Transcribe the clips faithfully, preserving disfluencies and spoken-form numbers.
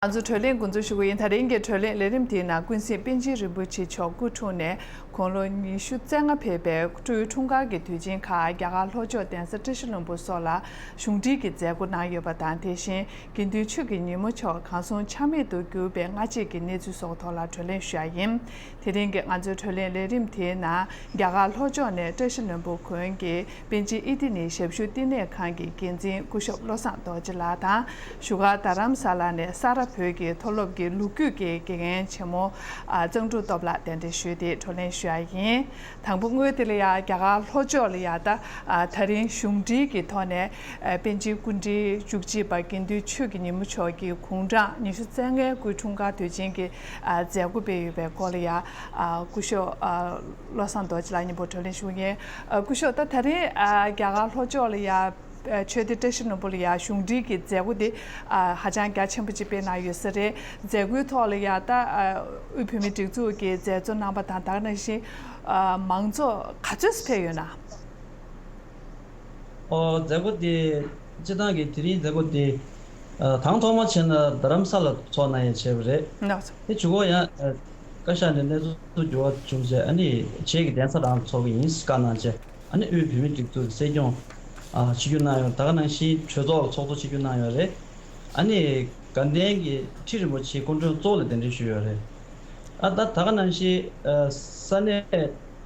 ང་ཚོ་བགྲོ་གླེང་འགོ་འཛུགས་ཞུ་གི་ཡིན། ད་རིང་གི་བགྲོ་གླེང་ལས་རིམ་དེའི་ནང་ཀུན་གཟིགས་པཎ་ཆེན་རིན་པོ་ཆེ་མཆོག་སྐུ་འཁྲུངས་ནས་དགུང་ལོ་ཉི་ཤུ་རྩ་ལྔ་ཕེབས་པའི་སྤྲེའུ་འཁྲུངས་སྐར་གྱི་དུས་ཆེན་ཁག་རྒྱ་གར་ལྷོ་ཕྱོགས་གདན་ས་བཀྲ་ཤིས་ལྷུན་པོ་སོགས་ལ་གཞུང་འབྲེལ་གྱི་མཛད་སྒོ་གནང་ཡོད་པ་དང་། དེ་བཞིན་དགེ་འདུན་ཆོས་ཀྱི་ཉིན་མོ་མཆོག་གང་སོང་ཆ་མེད་དུ་གྱུར་པའི་སྔ་རྗེས་ཀྱི་གནས་ཚུལ་སོགས་ཐོག་ལ་བགྲོ་གླེང་ཞུ་ཡ་ཡིན། དེ་རིང་གི་ང་ཚོའི་བགྲོ་གླེང་ལས་རིམ་དེའི་ནང་རྒྱ་གར་ལྷོ་ཕྱོགས་ནས་བཀྲ་ཤིས་ལྷུན་པོ་དགོན་གྱི་པཎ་ཆེན་ཨི་ཏི་ནི་ཞབས་ཞུ་བསྟི་གནས་ཁང་གི་འགན་འཛིན་སྐུ་ཞབས་བློ་བཟང་རྡོ་རྗེ་ལགས་དང་། བཞུགས་སྒར་རྡ་རམ་ས་ལ་ནས་ས་རཱ་བོད་ཀྱི་མཐོ་སློབ་ཀྱི་ལོ་རྒྱུས་ཀྱི་དགེ་རྒན་ཆེན་མོ་ཨ་གཙང་ཕྲུག་སྟོབས་ལགས་གདན་འདྲེན་ཞུས་ཏེ་བགྲོ་གླེང་ཞུ་ཡ་ཡིན། དང་པོ་དངོས་དེ་ལ་ཡ་རྒྱ་གར་ལྷོ་ཕྱོགས་ལ་ཡ་ད་ཨ་ད་རིང་གཞུང་འབྲེལ་གྱི་ཐོག་ནས་ཨ་པཎ་ཆེན་སྐུ་ཕྲེང་བཅུ་གཅིག་པ་དགེ་འདུན་ཆོས་ཀྱི་ཉིན་མོ་མཆོག་གི་དགུང་གྲངས་ཉི་ཤུ་རྩ་ལྔའི་སྐུའི་འཁྲུངས་སྐར་དུས་ཆེན་གྱི་ཨ་མཛད་སྒོ་སྤེལ་ཡོད་པའི་སྐོར་ལ་ཡ་ཨ་སྐུ་ཞབས་ཨ་བློ་བཟང་རྡོ་རྗེ་ལགས་མཉམ་པོ་བགྲོ་གླེང་ཞུ་གི་ཡིན། ཨ་སྐུ་ཞབས་ད་ད་རིང་ཨ་རྒྱ་གར་ལྷོ་ཕྱོགས་ལ་ཡ་ཨ་ཆོས་སྡེ་བཀྲ་ཤིས་ལྷུན་པོ་ལ་ཡ་གཞུང་འབྲེལ་གྱི་མཛད་སྒོ་དེ་ཨ་ཧ་ཅང་རྒྱ་ཆེན་པོ་ཅིག་སྤེལ་གནང་ཡོད་ས་རེད། མཛད་སྒོའི་ཐོག་ལ་ཡ་ད་ཨ་དབུས་བོད་མིའི་སྒྲིག་འཛུགས་ཀྱི་མཛད་གཙོ་རྣམ་པ་དང་། ད་ག་ནང་བཞིན་ཨ་མང་ཚོགས་ག་ཚོད་ཕེབས་ཡོད་ན། ཨོ། མཛད་སྒོ་དེ་སྤྱི་བཏང་གི་དེ་རིང་མཛད་སྒོ་དེ་ཨ་དང་ཐོག་མ་བྱས་ན་རྡ་རམ་ས་ལ་ཚོགས་གནང་ཡས་བྱས་པ་རེད། ལགས་སོ། དེ་གཞུག་གུ་ཡང་ཨ་བཀའ་ཤག་ནས་གནས་ཚུལ་འགྱུར་བ་བྱུང་རྗེས་ཨ་ནི་བྱེས་ཀྱི་གདན་ས་རང་ཚོགས་ཀྱི་ཡིན་བཀའ་གནང་རྗེས། ཨ་ནི་དབུས་བོད་མིའི་སྒྲིག་འཛུགས་ཀྱི་སྲིད་སྐྱོང་ཨ་ཆིབས་བསྒྱུར་གནང་ཡོད། ད་ག་ནང་བཞིན་གྲོས་ཚོགས་ལ་ཚོགས་གཙོ་ཆིབས་བསྒྱུར་གནང་ཡོད་རེད། ཨ་ནི་དགའ་ལྡན་གྱི་ཁྲི་རིན་པོ་ཆེའི་སྐུ་མགྲོན་གཙོ་བོ་ལ་གདན་འདྲེན་ཞུས་ཡོད་རེད། ཨ་ད་ད་ག་ནང་བཞིན་ཨ་ས་གནས་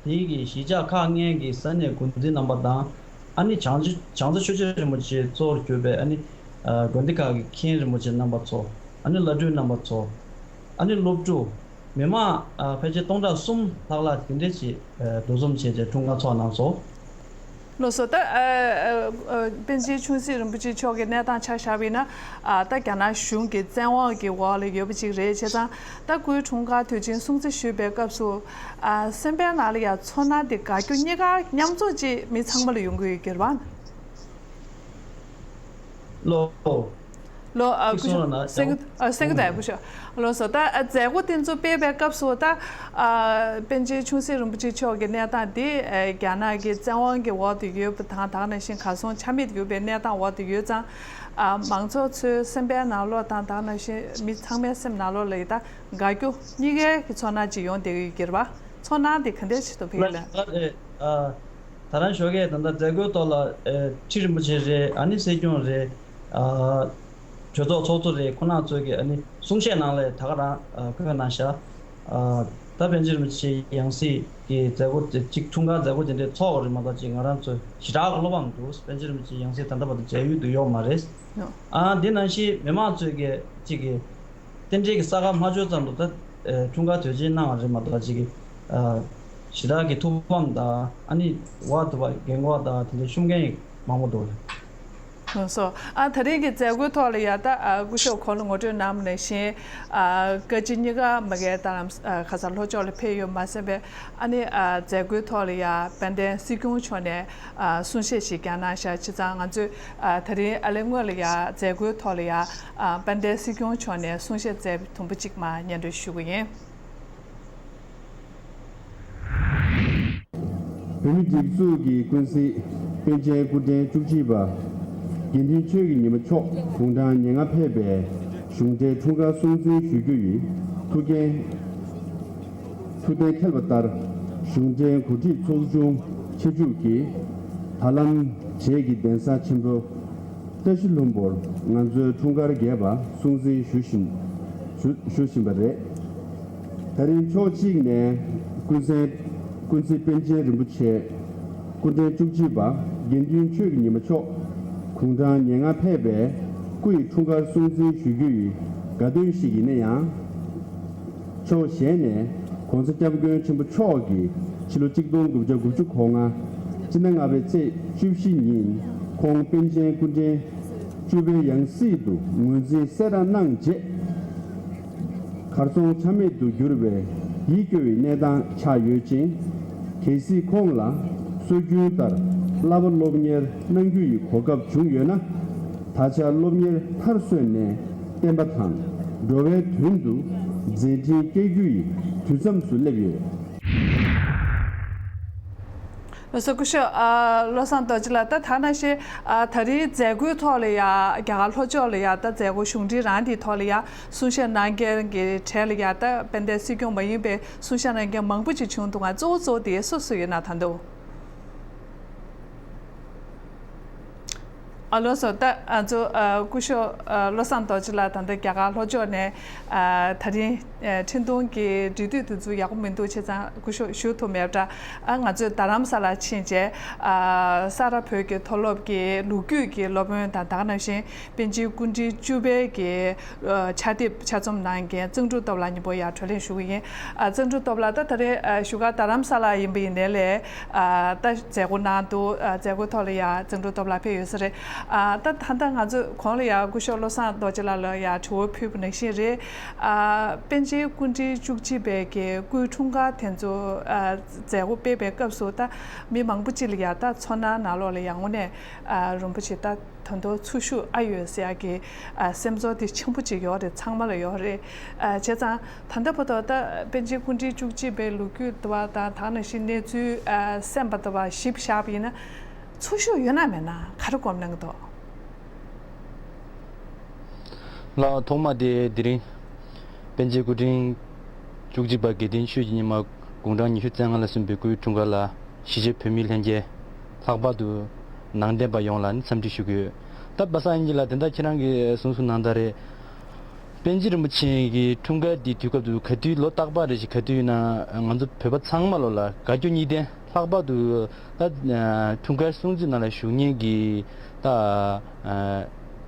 དེའི་གི་གཞིས་ཆགས་ཁག་ལྔའི་གི་ས་གནས་འགོ་འཛིན་རྣམ་པ་དང་། ཨ་ནི་བྱང་ཆུ་བྱང་རྩེ་ཆོས་རྗེ་རིན་པོ་ཆེ་གཙོ་བོར་གྱུར་པའི་ཨ་ནི་ཨ་དགོན་སྡེ་ཁག་གི་མཁན་རིན་པོ་ཆེ་རྣམ་པ་ཚོ། ཨ་ནི་བླ་སྤྲུལ་རྣམ་པ་ཚོ། ཨ་ནི་སློབ་ཕྲུག་མི་མང་ཨ་ཕལ་ཆེར་སྟོང་ཕྲག་གསུམ་ལྷག་ལྷག་དེ་འདྲས་ཅིག་ཨ་འདུ་འཛོམས་བྱས་རྗེས་འཁྲུངས་སྐར་ཚོགས་གནང་སོང་། ལགས་སོ། ད་ཨ་ཨ་ཨ་པཎ་ཆེན་ཆུང་སྲིད་རིན་པོ་ཆེ་མཆོག་གི་གནས་སྟངས་ཆ་བཞག་པ་ཡིན་ན། ཨ་ད་རྒྱ་ནག་གཞུང་གི་བཙན་དབང་གི་འོག་ལ་ཡོད་པ་ཅིག་རེད། བྱས་ཙང་ད་སྐུའི་འཁྲུངས་སྐར་དུས་ཆེན་སྲུང་བརྩི་ཞུས་པའི་སྐབས་སུ་ཨ་སེམས་པའི་ནང་ལ་ཡང་ཚོར་སྣང་དེ་དགའ་སྐྱོ་གཉིས་ཀ་མཉམ་འཛོམས་ཅིག་མི་ཚང་མ་ལ་ཡོང་གི་ཡོད་ཀྱི་རེད་པ། ལགས། ལགས། ཨ་སྐུ་ཞབས་གསུང་རོགས་གནང་། གསན་གྱི་ཨ་གསན་གྱི་འདུག་སྐུ་ཞབས། ལགས་སོ། ད་ཨ་མཛད་སྒོ་དེ་ཚོ་སྤེལ་བའི་སྐབས་སུ་ད་ཨ་པཎ་ཆེན་ཆུང་སྲིད་རིན་པོ་ཆེ་མཆོག་གི་གནས་སྟངས་དེ་ཨ་རྒྱ་ནག་གི་བཙན་དབང་གི་འོག་ཏུ་ཡོད་པ་དང་། ད་ག་ནང་བཞིན་གར་སོང་ཆ་མེད་ཡོད་པའི་གནས་སྟངས་འོག་ཏུ་ཡོད་ཙང་། ཨ་མང་ཚོགས་ཚོའི་སེམས་པའི་ནང་ལོགས་དང་། ད་ག་ནང་བཞིན་མི་ཚང་མའི་སེམས་ནང་ལོགས་ལ་ཡི་ད་དགའ་སྐྱོ་གཉིས་ཀའི་གི་ཚོར་སྣང་ཅིག་ཡོང་བསྡད་ཀྱི་ཡོད་ཀྱི་རེད་པ། ཚོར་སྣང་དེ་ག་འདྲས་ཞིག་འདུག་ཕ་གི་ལ། ལགས་རེད། ཨ། ད་རང་ཞོགས་ཀས་ད་ལྟ་མཛད་སྒོའི་ཐོག་ལ་ཨེ་ཁྲི་རིན་པོ་ཆེ་རེད། ཨ་ནི་སྲིད་སྐྱོང་རེད། ཨ་གྲོས་ཚོགས་ཚོགས་གཙོ་རེད། ཁོང་རྣམ་ཚོས་ཀྱི་ཨ་ནི་གསུང་བཤད་ནང་ལ་ད་ག་རང་ཨ་བཀོད་གནང་ཤག་ཨ་ད་པཎ་ཆེན་རིན་པོ་ཆེའི་ཡང་སྲིད་ཀྱི་མཛད་སྒོ་དེ་གཅིག་འཁྲུངས་སྐར་མཛད་སྒོ་དེ་འདྲའི་ཚོགས་པ་རེད་མ་གཏོགས། ཅིག་ང་རང་ཚོ་ཞེ་དྲག་གི་བློ་ཕམ་འདུག་པཎ་ཆེན་རིན་པོ་ཆེའི་ཡང་སྲིད་ད་ལྟ་བར་དུ་མཇལ་ཡུལ་དུ་ཡོད་མ་རེད། ཨ་འདི་ནང་བཞིན་མི་མང་ཚོས་ཀྱི་གཅིག་གི་རྟེན་འབྲེལ་གྱི་ས་ཁ་མ་ཆོད་ཙམ་དུ་ད་ཨ་འཁྲུངས་སྐར་དུས་ཆེན་གནང་བ་རེད་མ་གཏོགས། ཅིག་གི་ཨ་ཞེ་དྲག་གི་ཐུགས་ཕམ་དང་། ཨ་ནི་འོག་ཏུ་བ་རྒན་གོག་དང་དེ་འདྲའི་ཤོམ་མཁན་མང་པོ་འདུག་ལགས་སོ། ཨ་ད་རིང་གི་མཛད་སྒོའི་ཐོག་ལ་ཡ་ད་ཨ་སྐུ་ཞབས་གོང་ལ་ངོ་སྤྲོད་གནང་བ་ནང་བཞིན། ཨ་བཀའ་སྤྱི་གཉིས་ཀ་མ་གིར་རྡ་རམ་ཨ་ག་ས་ལྷོ་ཕྱོགས་ལ་ཕེབས་ཡོད་མ་ཟད་པའི། ཨ་ནི་ཨ་མཛད་སྒོའི་ཐོག་ལ་ཡ་དཔལ་ལྡན་སྲིད་སྐྱོང་མཆོག་ནས་ཨ་གསུང་བཤད་ཞིག་ཀྱང་གནང་ཤག་བྱས་ཙང་ང་ཚོས་ཨ་ད་རིང་ཨ་ལས་སྔོན་ལ་ཡ་མཛད་སྒོའི་ཐོག་ལ་ཡ་ཨ་དཔལ་ལྡན་སྲིད་སྐྱོང་མཆོག་ནས་གསུང་བཤད་མཛད་པ་དུམ་བུ་གཅིག་མར་སྙན་སྒྲོན་ཞུ་གི་ཡིན། བོད་མིའི་སྒྲིག་འཛུགས་ཀྱི་ཀུན་གཟིགས་པཎ་ཆེན་སྐུ་ཕྲེང་བཅུ་གཅིག་པ་དགེ་འདུན་ཆོས་ཀྱི་ཉི་མ་མཆོག་དགུང་གྲངས་ཉེར་ལྔ་ཕེབས་པའི་གཞུང་འབྲེལ་འཁྲུངས་སྐར་སྲུང་བརྩི་ཞུ་རྒྱུ་ཡི་ཐུགས་འགན། ཐུགས་གཏན་འཁེལ་བ་ལྟར། གཞུང་འབྲེལ་གོ་སྒྲིག་ཚོགས་ཆུང་ཆེད་བཅུག་གིས་ད་ལམ་བྱེས་ཀྱི་གདན་ས་ཆེན་པོ་བཀྲ་ཤིས་ལྷུན་པོར་ང་ཚོའི་འཁྲུངས་སྐར་རྒྱས་པ་སྲུང་བརྩི་ཞུ་བཞིན་ཞུ་ཞུ་བཞིན་པ་རེད། ད་རིང་ཕྱོགས་གཅིག་ནས་ཀུན་གསལ་ཀུན་གཟིགས་པཎ་ཆེན་རིན་པོ་ཆེ་སྐུ་ཕྲེང་བཅུ་གཅིག་པ་དགེ་འདུན་ཆོས་ཀྱི་ཉི་མ་མཆོག་དགུང་གྲངས་ཉེར་ལྔ་ཕེབས་པའི་སྐུ་ཡི་འཁྲུངས་སྐར་སྲུང་བརྩི་ཞུ་རྒྱུ་ཡི་དགའ་སྟོན་ཞིག་ཡིན་ན་ཡང་། ཕྱོགས་གཞན་ནས་༸གོང་ས་༸སྐྱབས་མགོན་ཆེན་པོ་མཆོག་གིས་ཕྱི་ལོ་གཅིག་སྟོང་དགུ་བརྒྱ་དགུ་བཅུ་གོ་ལྔ་སྤྱི་ཟླ་ལྔ་པའི་ཚེས་བཅུ་བཞི་ཉིན་ཁོང་པཎ་ཆེན་སྐུ་ཕྲེང་བཅུ་པའི་ཡང་སྲིད་དུ་ངོས་འཛིན་གསལ་བསྒྲགས་གནང་རྗེས། གར་སོང་ཆ་མེད་དུ་གྱུར་བའི་ཡིད་སྐྱོ་བའི་གནས་སྟངས་ཆགས་ཡོད་ཅིང་། གལ་སྲིད་ཁོང་ལ་སྲོལ་རྒྱུན་ལྟར་བསླབ་པ་སློབ་གཉེར་གནང་རྒྱུ་ཡི་གོ་སྐབས་བྱུང་ཡོད་ན། ད་ཆ་སློབ་གཉེར་མཐར་སོན་ནས་བསྟན་པ་དང་འགྲོ་བའི་དོན་དུ་མཛད་འཕྲིན་སྐྱེལ་རྒྱུ་ཡི་དུས་མཚམས་སུ་སླེབས་ཡོད། ལགས་སོ། སྐུ་ཞབས་ཨ་བློ་བཟང་རྡོ་རྗེ་ལགས། ད་ཐ་ན་ཤེས་ཨ་ད་རེས་མཛད་སྒོའི་ཐོག་ལ་ཡ་རྒྱ་གར་ལྷོ་ཕྱོགས་ལ་ཡ་ད་མཛད་སྒོ་གཞུང་འབྲེལ་རང་དེའི་ཐོག་ལ་ཡ་གསུང་བཤད་གནང་མཁན་གྱི་གྲས་ལ་ཡ་ད་དཔལ་ལྡན་སྲིད་སྐྱོང་མ་ཡིན་པའི་གསུང་བཤད་གནང་མཁན་མང་པོ་ཅིག་བྱུང་འདུག་ག་གཙོ་བོ་གཙོ་བོ་དེ་སུ་སུ་ཡོད་ན་ད་འདུག་ཨ་ལགས་སོ། ད་ང་ཚོ་ཨ་སྐུ་ཞབས་ཨ་བློ་བཟང་རྡོ་རྗེ་ལགས་ད་ལྟ་རྒྱ་གར་ལྷོ་ཕྱོགས་ནས་ཨ་ད་རིང་ཨ་འཕྲིན་གཏོང་གི་འབྲེལ་མཐུད་དེ་ཚོ་ཡག་པོ་མི་འདུག་བྱས་ཙང་སྐུ་ཞབས་ཞུ་ཐུབ་མེད་པ་འདྲ། ཨ་ང་ཚོས་རྡ་རམ་ས་ལར་ཕྱིན་རྗེས་ཨ་ས་རཱ་བོད་ཀྱི་མཐོ་སློབ་ཀྱི་ལོ་རྒྱུས་ཀྱི་སློབ་དཔོན་དང་དེ་ག་ནང་བཞིན་པཎ་ཆེན་སྐུ་ཕྲེང་བཅུ་པའི་གི་ཨ་ཕྱག་དེབ་ཕྱག་རྩོམ་གནང་མཁན་གཙང་སྒྲུང་སྟོབས་ལགས་གཉིས་པོ་ཡར་གྲོས་གླེང་ཞུ་གི་ཡིན། ཨ་གཙང་སྒྲུང་སྟོབས་ལགས། ད་ད་རེས་ཨ་བཞུགས་སྒར་རྡ་རམ་ས་ལ་ཡིན་པ་ཡིན་ནའི་ལས་ཨ་ད་མཛད་སྒོ་གནང་འདུག་ཨ་མཛད་སྒོའི་ཐོག་ལ་ཡ་གཙང་སྒྲུང་སྟོབས་ལགས་ཕེབས་ཡོད་ས་རེད། ཨ་ད་ད་ལྟ་ང་ཚོས་གོང་ལ་ཡ་སྐུ་ཞབས་བློ་བཟང་རྡོ་རྗེ་ལགས་ལ་ཡ་དྲི་བ་ཕུལ་བ་ནང་བཞིན་རེད། ཨ་པཎ་ཆེན་སྐུ་ཕྲེང་བཅུ་གཅིག་པའི་གི་སྐུའི་འཁྲུངས་སྐར་དེ་ཚོ་ཨ་མཛད་སྒོ་སྤེལ་བའི་སྐབས་སུ་ད་མི་མང་པོ་ཅིག་ལ་ཡ་ད་ཚོར་སྣང་ནང་ལོགས་ལ་ཡ་དངོས་གནས་ཨ་རིན་པོ་ཆེ་ད་ད་དུང་འཚོ་བཞུགས་ཨ་ཡོད་ཟེར་ཡ་གི་ཨ་སེམས་ཚོར་དེ་ཆེན་པོ་ཅིག་ཡོད་རེད། ཚང་མ་ལ་ཡོད་རེད། ཨ་བྱས་ཙང་ད་ལྟ་བར་དུ་ད་པཎ་ཆེན་སྐུ་ཕྲེང་བཅུ་གཅིག་པའི་ལོ་རྒྱུས་དེ་བ་དང་དེ་ནང་བཞིན་གནས་ཚུལ་ཨ་གསན་པ་དེ་བ་ཞིབ་བཞག་པ་ཡིན་ན་འཚོ་བཞུགས་ཡོད་ན་མེད་ན་ག་རེ་གོ་གནང་གི་འདུག་ལགས། ཐོག་མ་དེ་དེ་རིང་པཎ་ཆེན་སྐུ་ཕྲེང་བཅུ་གཅིག་པ་དགེ་ལྡན་ཆོས་ཀྱི་ཉི་མ་དགུང་གྲངས་ཉི་ཤུ་རྩ་ལྔ་ལ་སོན་པའི་སྐུའི་འཁྲུངས་སྐར་ལ་གཞིས་བྱེས་བོད་མི་ལྷན་རྒྱས་ལྷག་པར་དུ་ནང་བསྟན་པ་ཡོངས་ལ་ནི་འཚམས་འདྲི་ཞུ་གི་ཡོད། ད་པ་སངས་དབྱངས་སྐྱིད་ལགས། དེ་འདྲ་ཁྱེད་རང་གིས་གསུངས་གསུངས་གནང་སྟངས་རེད། པཎ་ཆེན་རིན་པོ་ཆེ་གི་འཁྲུངས་སྐར་འདི་དུས་སྐབས་སུ་ག་དུས་ལོ་རྟག་པར་རེ་ཞིག་ག་དུས་ཡིན་ན་ང་ཚོ་བོད་པ་ཚང་མ་ལོ་ལ་དགའ་སྐྱོ་གཉིས་ལྡན། ལྷག་པར་དུ་ད་འཁྲུངས་སྐར་སྲུང་བརྩི་ནང་ལ་ཞུགས་མཁན་གྱི་ད་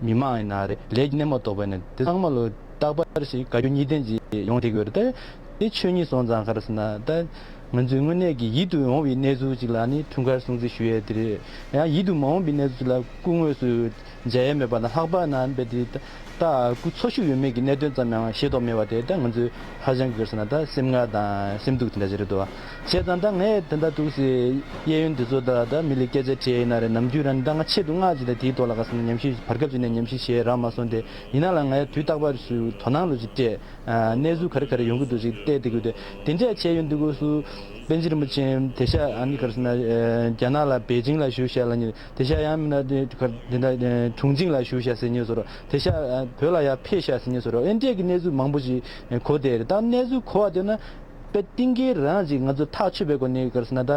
མི་མང་ཡིན་ན་རེད། ལས་ཀྱི་སྣེ་མོ་གཏོགས་པ་ཡིན་ན་དེ་ཚང་མ་ལོ་རྟག་པར་ཞིག་དགའ་སྐྱོ་གཉིས་ལྡན་ཅིག་ཡོང་བསྡད་ཀྱི་ཡོད་རེད། ད་དེ་ཆོས་ཉིད་སོང་ཙང་ག་རེ་ཟེར་ན་ད་ང་ཚོའི་དངོས་གནས་ཀྱི་ཡིད་དུ་འོང་བའི་གནས་ཚུལ་ཅིག་ལ་ནི་འཁྲུངས་སྐར་སྲུང་བརྩི་ཞུ་ཡས་དེ་རེད། ཡང་ཡིད་དུ་མ་འོང་བའི་གནས་ཚུལ་ཅིག་ལ་སྐུ་དངོས་སུ་མཇལ་ཡས་མེད་པ་དང་། ལྷག་པར་ན་དཔེ་དེ་ད་སྐུ་འཚོ་བཞུགས་ཡོད་མེད་ཀྱི་གནད་དོན་ཙམ་ཡང་ཤེས་རྟོགས་མེད་པ་དེ་ད་ང་ཚོས་ཧ་ཅང་གི་ག་རེ་ཟེར་ན་ད་སེམས་ངལ་དང་སེམས་སྡུག་དེ་འདྲ་ཅིག་རེད་འདུག་བ། བྱས་ཙང་ད་ངས་དེ་འདྲ་འདུག་སེ་གཡས་གཡོན་དེ་ཚོ་ད་ད་མི་ལ་སྐད་ཆ་དྲིས་ཡིན་ན་རེད། ནམ་རྒྱུན་རང་ད་ང་ཆེད་དུ་སྔགས་ཅིག་དང་དེའི་ཐོག་ལ་ག་རེ་ཟེར་ན་ཉམས་ཞིབ་བར་སྐབས་ཅིག་ནས་ཉམས་ཞིབ་བྱས་རག་མ་སོང་སྟེ། ཡིན་ན་ལ་ངས་དུས་རྟག་པར་སུ་དོ་སྣང་ལོ་ཅིག་སྤྲད། ཨ་གནས་ཚུལ་ག་རེ་ག་རེ་ཡོང་གི་འདུག་ཅིག་བལྟས་བསྡད་ཀྱི་ཡོད་དེ། དེ་འདྲས་བྱས་ཡོང་དུས་སྐབས་སུ་པཎ་ཆེན་རིན་པོ་ཆེ་དེ་ཤ་ཨ་ནི་ག་རེ་ཟེར་ན་རྒྱ་ནག་ལ་པེ་ཅིང་ལ་བཞུགས་ཤག་ལབ་མཁན། དེ་ཤ་ཡང་མིན་ན་དེ་ག་རེ་དེ་འདྲ་ཁྲུང་ཆིང་ལ་བཞུགས་ཤག་ཟེར་མཁན་བཟོ་འདྲ། དེ་ཤ་བོད་ལ་ཡར་ཕེབས་ཤག་ཟེར་མཁན་བཟོ་འདྲ། ཨེ་འདྲས་ཀྱི་གནས་ཚུལ་མང་པོ་ཞིག་གོ་བསྡད་རེད། ད་གནས་ཚུལ་གོ་བ་དེ་ན་དཔེ་གཏིང་སྐྱེལ་རང་ཅིག་ང་ཚོ་ཐག་ཆོད་པའི་སྒོ་ནས་ག་རེ་ཟེར་ན་ད་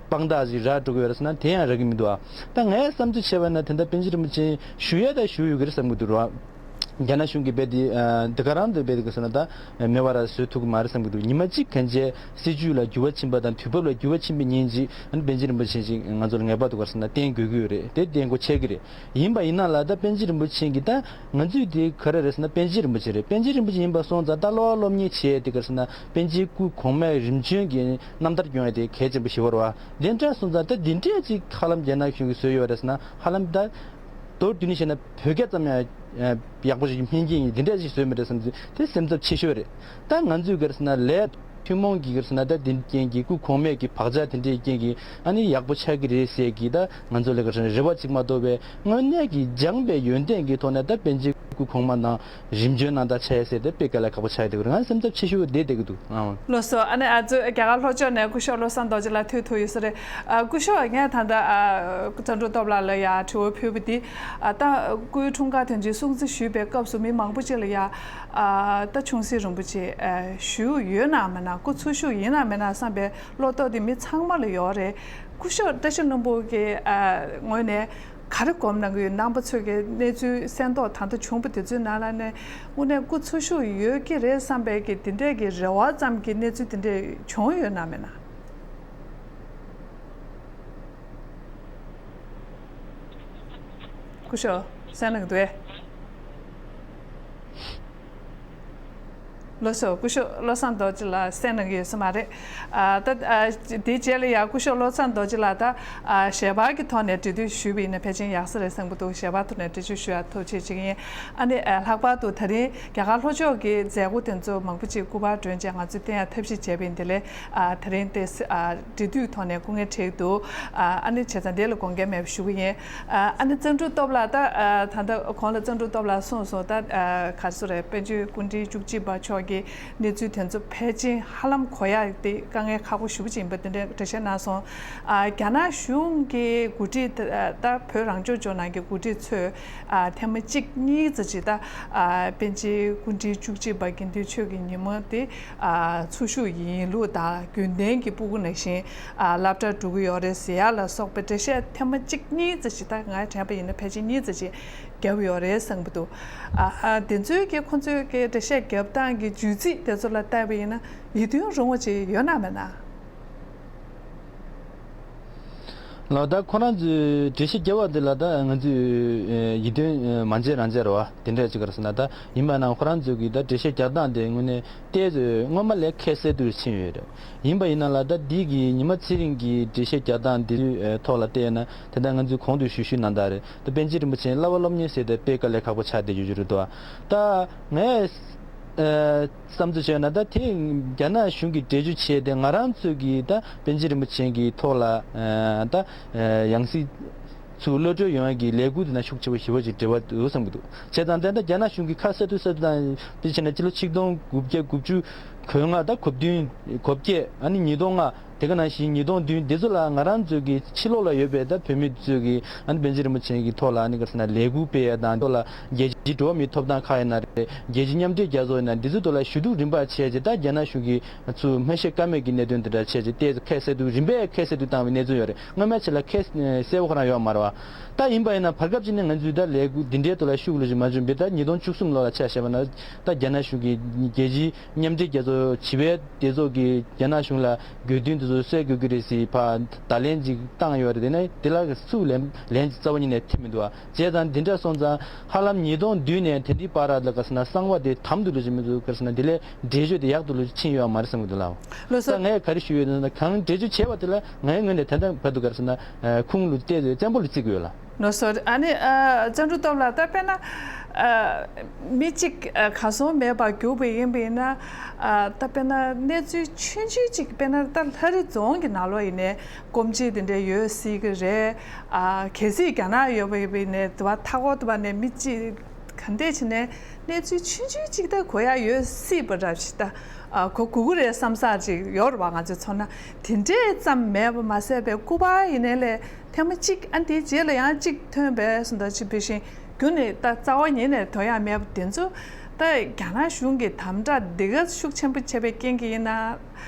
དཔང་རྟགས་ཅིག་རག་འགྲོ་གི་ཡོད་རེད་ཟེར་ན་དེ་ཡང་རག་གི་མི་འདུག་ཨ། ད་ངས་བསམ་ཚུལ་བྱས་པ་ན་དེ་འདྲ་པཎ་ཆེན་རིན་པོ་ཆེ་བཞུགས་ཡས་ད་བཞུགས་ཡོད་ཀྱི་རེད་བསམ་གྱི་འདུག་ར། རྒྱ་ནག་གཞུང་གིས་རྦད་དེ་ཨ་འདི་ག་རང་དུ་རྦད་དེ་ག་ཟེར་ན་ད་མེད་པ་ར་བཟོ་ཐུབ་ཀྱི་མ་རེད་བསམ་གྱི་འདུག་ཉི་མ་གཅིག་གང་བྱས་སྲིད་ཇུས་ལ་འགྱུར་བ་ཕྱིན་པ་དང་དུས་བབ་ལ་འགྱུར་བ་ཕྱིན་པའི་ཉིན་གཅིག་ཨ་ནི་པཎ་ཆེན་རིན་པོ་ཆེ་ཞིག་ང་ཚོ་ལ་ངེས་པར་དུ་ག་ཟེར་ན་བསྟེན་དགོས་ཀྱི་ཡོད་རེད། དེ་བསྟེན་དགོས་ཆགས་ཀྱི་རེད། ཡིན་པ་ཡིན་ན་ལ་ད་པཎ་ཆེན་རིན་པོ་ཆེ་གིས་ད་ང་ཚོས་དེ་ག་རེ་རེད་ཟེར་ན་པཎ་ཆེན་རིན་པོ་ཆེ་རེད། པཎ་ཆེན་རིན་པོ་ཆེ་ཡིན་པ་སོང་ཙང་ད་སློབ་པ་སློབ་གཉེར་བྱས་ཏེ་ག་ཟེར་ན་པཎ་ཆེན་སྐུ་གོང་མའི་རིམ་བྱོན་གྱི་རྣམ་ཐར་སྐྱོང་ཡ་དེ་གལ་ཆེན་པོ་ཞིག་ཡོད་རེད་བ། དེ་འདྲ་སོང་ཙང་ད་དེ་འདྲས་ཅིག་ཧ་ལམ་རྒྱ་ནག་གཞུང་གིས་བཟོས་ཡོད་རེད་ཟེར་ན་ཧ་ལམ་ད། མདོར་བསྡུས་ནས་བཤད་ན་བོད་སྐད་ཙམ་ཡང་ཡག་པོ་ཞིག་སྨིན་གྱི་ཡིན། འདི་འདྲ་ཞིག་བཟོས་མི་འདྲ་བསམ་ཚུལ་དེ་སེམས་འཚབ་ཆེ་ཤོས་རེད། ད་ང་ཚོས་ག་རེ་ཟེར་ན་ལས་ཐུན་མོང་གི་ག་རེ་ཟེར་ན་ད་དེ་རྐྱེན་གྱིས་སྐུ་གོང་མས་ཀྱི་བག་ཆགས་དེ་འདྲའི་རྐྱེན་གྱིས་ཨ་ནི་ཡག་པོ་ཆགས་ཀྱི་རེད་ཟེར་གྱི་ད་ང་ཚོ་ལ་ག་རེ་ཟེར་ན་རེ་བ་གཅིག་མ་གཏོགས་པའི་དངོས་གནས་ཀྱི་སྦྱངས་པའི་ཡོན་ཏན་གྱི་ཐོག་ནས་ད་པཎ་ཆེན་སྐུ་གོང་མ་ནང་རིམ་བྱོན་གནང་སྟངས་ཆགས་ཡ་ཟེར་ཏེ་དཔེ་དཀའ་ལས་ཁག་པོ་ཆགས་ཡ་དེ་ག་རེད། ང་སེམས་འཚབ་ཆེ་ཤོས་དེ་བསྡད་ཀྱི་འདུག་ཨང་། ལགས་སོ། ཨ་ནི་ཨ་ཙི་རྒྱ་གར་ལྷོ་ཕྱོགས་ནས་སྐུ་ཞབས་བློ་བཟང་རྡོ་རྗེ་ལགས་ཐུག་ཐུག་ཡོད་ས་རེད། ཨ་སྐུ་ཞབས་ངས་ད་ལྟ་ཨ་གཙང་སྒྲུང་སྟོབས་ལགས་ལ་ཡ་དྲི་བ་ཕུལ་བ་འདི་ཨ་ད་སྐུའི་འཁྲུངས་སྐར་དེ་ཚོའི་སྲུང་བརྩི་ཞུས་པའི་སྐབས་སུ་མི་མང་པོ་ཅིག་ལ་ཡ་ཨ་ད་ཆུང་སྲིད་རིན་པོ་ཆེ་ཨ་བཞུགས་ཡོད་ན་མེད་ན་སྐུ་འཚོ་བཞུགས་ཡིན་ན་མེད་ན་བསམ་པའི་བློ་དོགས་དེ་མི་ཚང་མ་ལ་ཡོད་རེད། སྐུ་ཞབས་བཀྲ་ཤིས་ལྷུན་པོ་གི་ཨ་ངོས་ནས། ག་རེ་སྒོམ་གནང་གི་ཡོད། རྣམ་པ་ཚོས་ཀྱི་གནས་ཚུལ་གསན་རྟོག་ད་ལྟ་བྱུང་བ་དེ་ཚོའི་ནང་ལ་ནས་དངོས་གནས་སྐུ་འཚོ་བཞུགས་ཡོད་ཀྱི་རེད་བསམ་པའི་གི་དེ་འདྲས་ཀྱི་རེ་བ་ཙམ་གྱི་གནས་ཚུལ་དེ་འདྲས་བྱུང་ཡོད་ན་མེད་ན། སྐུ་ཞབས་གསན་གནང་གི་འདུག་ཨེ། ལགས་སོ། སྐུ་ཞབས་བློ་བཟང་རྡོ་རྗེ་ལགས་གསན་གནང་གི་ཡོད་ས་མ་རེད། ཨ་ད་ཨ་དེའི་རྗེས་ལ་ཡང་སྐུ་ཞབས་བློ་བཟང་རྡོ་རྗེ་ལགས་ད་ཨ་ཞལ་པར་གྱི་ཐོག་ནས་འབྲེལ་མཐུད་ཞུས་པ་ཡིན་ན་ཕལ་ཆེར་ཡག་ས་རེད་བསམ་གྱི་འདུག་ཞལ་པར་ཐོག་ནས་འབྲེལ་མཐུད་ཞུ་ཡག་ཐུགས་རྗེ་ཆེ་གི་ཡིན། ཨ་ནི་ཨ་ལྷག་པར་དུ་ད་རིང་རྒྱ་གར་ལྷོ་ཕྱོགས་ཀྱི་མཛད་སྒོ་དེ་ཚོ་མང་པོ་ཅིག་སྐུ་པར་སྒྲོན་བྱས་ང་ཚོས་བསྟན་ཡག་ཐབས་ཤེས་བྱས་པ་ཡིན། དེ་ལས་ཨ་དེ་རིང་དེ་ཨ་འབྲེལ་མཐུད་ཐོག་ནས་སྐུ་ངལ་འཕྲད་འདུག་ཨ་ཨ་ནི་བྱས་ཙང་དེ་ལ་དགོངས་འགལ་མེད་པ་ཞུ་གི་ཡིན། ཨ་ཨ་ནི་གཙང་སྒྲུང་སྟོབས་ལགས་ད་ཨ་ད་ལྟ་གོང་ལ་གཙང་སྒྲུང་སྟོབས་ལགས་གསུངས་སོང་། ད་ཨ་ག་རེ་ཟེར་རེད། པཎ་ཆེན་སྐུ་ཕྲེང་བཅུ་གཅིག་པ་མཆོག་ གི་གནས་ཚུལ་དེ་ཚོ་ཕལ་ཆེར་ཧ་ལམ་གོ་ཡ་དེ་དཀའ་ངལ་ཁག་པོ་ཞེ་པོ་ཅིག་ཡིན་པ་དེ་འདྲའི་འགྲེལ་བཤད་གནང་སོང་། ཨ། རྒྱ་ནག་གཞུང་གི་འགོ་ཁྲིད་ད་ད་བོད་རང་སྐྱོང་ལྗོངས་ནང་གི་འགོ་ཁྲིད་ཚོས་ཨ་ཐེངས་མ་གཅིག་གཉིས་ཙམ་ཅིག་ད་ཨ་པཎ་ཆེན་སྐུ་ཕྲེང་བཅུ་གཅིག་པ་དགེ་འདུན་ཆོས་ཀྱི་ཉི་མ་དེ་ཨ་འཚོ་བཞུགས་ཡིན་ལུགས་དང་རྒྱུན་ལྡན་གྱི་སྤུ་གུ་ནང་བཞིན་ཨ་སློབ་གྲྭར་འགྲོ་གི་ཡོད་རེད་ཟེར་ཡ་ལ་སོགས་པའི་འགྲེལ་བཤད་ཐེངས་མ་གཅིག་གཉིས་ཙམ་ཅིག་ད་ང་དྲན་པ་ཡིན་ན་ཕལ་ཆེར་གཉིས་ཙམ་ཅིག་བརྒྱབ་ཡོད་རེད་བསམ་གྱི་འདུག་ཨ་ཨ་དེ་ཚོའི་གི་ཁོང་ཚོའི་གི་འགྲེལ་བཤད་བརྒྱབ་སྟངས་ཀྱི་བརྗོད་ཚིག་དེ་ཚོ་ལ་བལྟས་པ་ཡིན་ན་ཡིད་རྟོན་རུང་བ་ཅིག་ཡོད་ན་མེད་ན། ལགས། ད་ཁོ་རང་ཚོས་འགྲེལ་བཤད་བརྒྱབ་པ་དེ་ལ་ད་ང་ཚོས་ཡིད་རྟོན་མ་བྱས་རང་བྱས་རེད་བ། དེ་འདྲ་ཅིག་ག་རེ་ཟེར་ན། ད་ཡིན་པ་ན་ཁོ་རང་ཚོས་གི་ད་འགྲེལ་བཤད་རྒྱག་སྟངས་དེ་དངོས་གནས་ཏོག་ཙམ་སྔོན་མ་ལས་ཁ་གསལ་དུ་ཕྱིན་ཡོད་རེད། ཡིན་པ་ཡིན་ན་ལ་ད་འདི་གི་ཉི་མ་ཚེ་རིང་གི་འགྲེལ་བཤད་རྒྱག་སྟངས་འདི་ཚོའི་ཐོག་ལ་བལྟས་ན། དེ་འདྲ་ང་ཚོས་གོང་དུ་ཞུས་ཞུས་གནང་སྟངས་རེད། ད་པཎ་ཆེན་རིན་པོ་ཆེ་བསླབ་པ་སློབ་གཉེར་ཟེར་དེ་དཔེ་དཀའ་ལས་ཁག་པོ་ཆགས་བསྡད་ཡོད་རེད་འདུག་ད་ངས་ཨ་བསམ་ཚུལ་བྱས་ན། ད་དེ་རྒྱ་ནག་གཞུང་གིས་འགྲེལ་བརྗོད་བྱས་ཏེ་ང་རང་ཚོས་ཀྱི་ད་པཎ་ཆེན་རིན་པོ་ཆེ་གི་ཐོག་ལ་ཨ་ད་ཨ་ཡང་སྲིད་ཚུར་གློད་གྲོལ་ཡོང་ཡ་གི་ལས་འགུལ་དེ་ན་ཤུགས་ཆེ་པོ་ཞེ་པོ་ཅིག་འབྲེལ་བ་འདུག་བསམ་གྱི་འདུག་བྱས་ཙང་དེ་ད་རྒྱ་ནག་གཞུང་གིས་ཁ་གསལ་དུ་གསལ་དུ་བཏང་དེ་བྱས་ན། སྤྱི་ལོ་ཆིག་སྟོང་དགུ་བརྒྱ་དགུ་བཅུ་གོ་ལྔ་ད་གོ་བདུན་གོ་བརྒྱད། ཨ་ནི་ཉིས་སྟོང་ལྔ། དེ་ག་ནང་བཞིན་ཉིས་སྟོང་བདུན་འདི་ཚོ་ལ་ང་རང་ཚོའི་གི་ཕྱི་ལོགས་ལ་ཡོད་པའི་ད་བོད་མི་ཚོས་གི་ཨ་ནི་པཎ་ཆེན་རིན་པོ་ཆེ་གི་ཐོག་ལ་ཨ་ནི་ག་རེ་ཟེར་ན་ལས་འགུལ་སྤེལ་ཡ་དང་། ཐོག་ལ་རྒྱལ་སྤྱིའི་འགྲོ་བ་མིའི་ཐོབ་ཐང་ཁག་ཡིན་ན་རེད། རྒྱལ་སྤྱིའི་མཉམ་འབྲེལ་རྒྱལ་ཚོགས་ཡིན་ན། འདི་ཚོའི་ཐོག་ལ་ཞུ་གཏུག་རིམ་པ་བྱས་རྗེས། ད་རྒྱ་ནག་གཞུང་གིས་ཚུར་སྨྲ་ཤེས་ཀ་མེད་ཀྱི་གནད་དོན་འདི་འདྲ་བྱས་རྗེས་ཏོག་ཙམ་ཁ་གསལ་དུ་རིམ་པས་ཁ་གསལ་དུ་བཏང་བའི་གནས་ཚུལ་ཡོད་རེད། སྔོན་མ་ཆེ་ལ་ཁ་གསལ་པོ་ཁོ་རང་ཡོད་མ་རེད་བ། ད་ཡིན་པ་ཡིན་ན་བར་སྐབས་ཅིག་ནས་ང་ཚོས་ད་ལས་འགུལ་འདི་འདྲའི་ཐོག་ལ་ཤུགས་ལོག་ཅིག་མ་བྱུང་བས། ད་ཉིས་སྟོང་བཅུ་གསུམ་ལོ་ལ་ཆ་བཞག་པ་ན། ད་རྒྱ་ནག་གཞུང་གིས་རྒྱལ་སྤྱིའི་མཉམ་འབྲེལ་རྒྱལ་ཚོགས་བྱིས་པའི་སྡེ་ཚོགས་ཀྱིས་རྒྱ་ནག་གཞུང་ལ་དགོས་འདུན་དེ་ཚོ་སེལ་དགོས་ཀྱི་རེད་ཟེར་ཕར་བརྡ་ལན་ཅིག་བཏང་ཡོད་རེད། དེ་ནས་དེ་ལ་སུས་ལན་ལན་ཅིག་རྩ་བ་ཉིད་ནས་ཐེབས་མི་འདུག་བ། བྱས་ཙང་འདི་འདྲ་སོང་ཙང་ཧ་ལམ་ཉིས་སྟོང་བདུན་ནས་དེ་འདྲའི་བར་ལ་ག་རེ་ཟེར་ན་གསང་བ་དེ་དམ་དུ་ལོག་ཅིག་མི་འདུག་ག་རེ་ཟེར་ན། དེ་ལས་འགྲེལ་བརྗོད་དེ་ཡག་ཏུ་ལོག་ཅིག་ཕྱིན་ཡོད་མ་རེད་བསམ་གྱི་འདུག་ལགས། ལགས་སོ། ད་ངས་ག་རེ་ཞུ་ཡོད་ན། གང་འགྲེལ་བརྗོད་བྱས་པ་དེ་ལ་ངའི་ངོས་ནས་ད་ལྟ་བར་དུ་ག་རེ་ཟེར་ན་ཁུངས་ལུགས་བལྟས་ཏེ་བཙན་པོ་ལ་བརྩི་གི་ཡོད་ལགས། ལགས་སོ། ཨ་ནི་ཨ་བརྩོན་འགྲུས་སྟོབས་ལགས། ད་དཔེར་ན་ཨ་མི་གཅིག་ཨ་གར་སོང་མེད་པར་གྱུར་པ་ཡིན་པ་ཡིན་ན། ཨ་ད་དཔེར་ན་གནས་ཚུལ་ཆུང་ཆུང་གཅིག་དཔེར་ན་ད་ལྷ་རི་རྫོང་གི་ནང་ལོགས་ཡིན་ནའི་སྐོམ་ཆུ་དེ་འདྲ་ཡོད་སྲིད་ཀྱི་རེད། ཨ་གལ་སྲིད་རྒྱ་ནག་ཡོད་པ་ཡིན་ནའི་དེ་བ་མཐའ་འཁོར་དུ་བ་ནས་མི་གཅིག་ག་འདྲས་བྱས་ནས་གནས་ཚུལ་ཆུང་ཆུང་གཅིག་ད་གོ་ཡ་ཡོད་སྲིད་པ་འདྲ་ཞིག་ད་ཨ་གོ་དགོས་ཀྱི་རེད་བསམ་ས་ཅིག་ཡོད་རེད་བ། ང་ཚོས་མཚོན་ན་དེ་འདྲས་ཙམ་མེད་པ་མ་ཟད་པའི་སྐུ་པར་ཡིན་ནའི་ལས། ཐེངས་མ་གཅིག་ཨ་འདིའི་རྗེས་ལ་ཡང་གཅིག་ཐོན་པས་སུ་འདྲ་ཅིག་བུད་ཤིང་རྒྱུ་ནི་ད་རྩ་བ་ཉིད་ནས་དོན་ཡང་མེད་པ་དེ་ཚོ། ད་རྒྱ་ནག་གཞུང་གི་དམ་དྲག་འདི་ག་ཤུགས་ཆེན་པོ་བྱས་པའི་རྐྱེན་གྱིས་ཡིན་ན།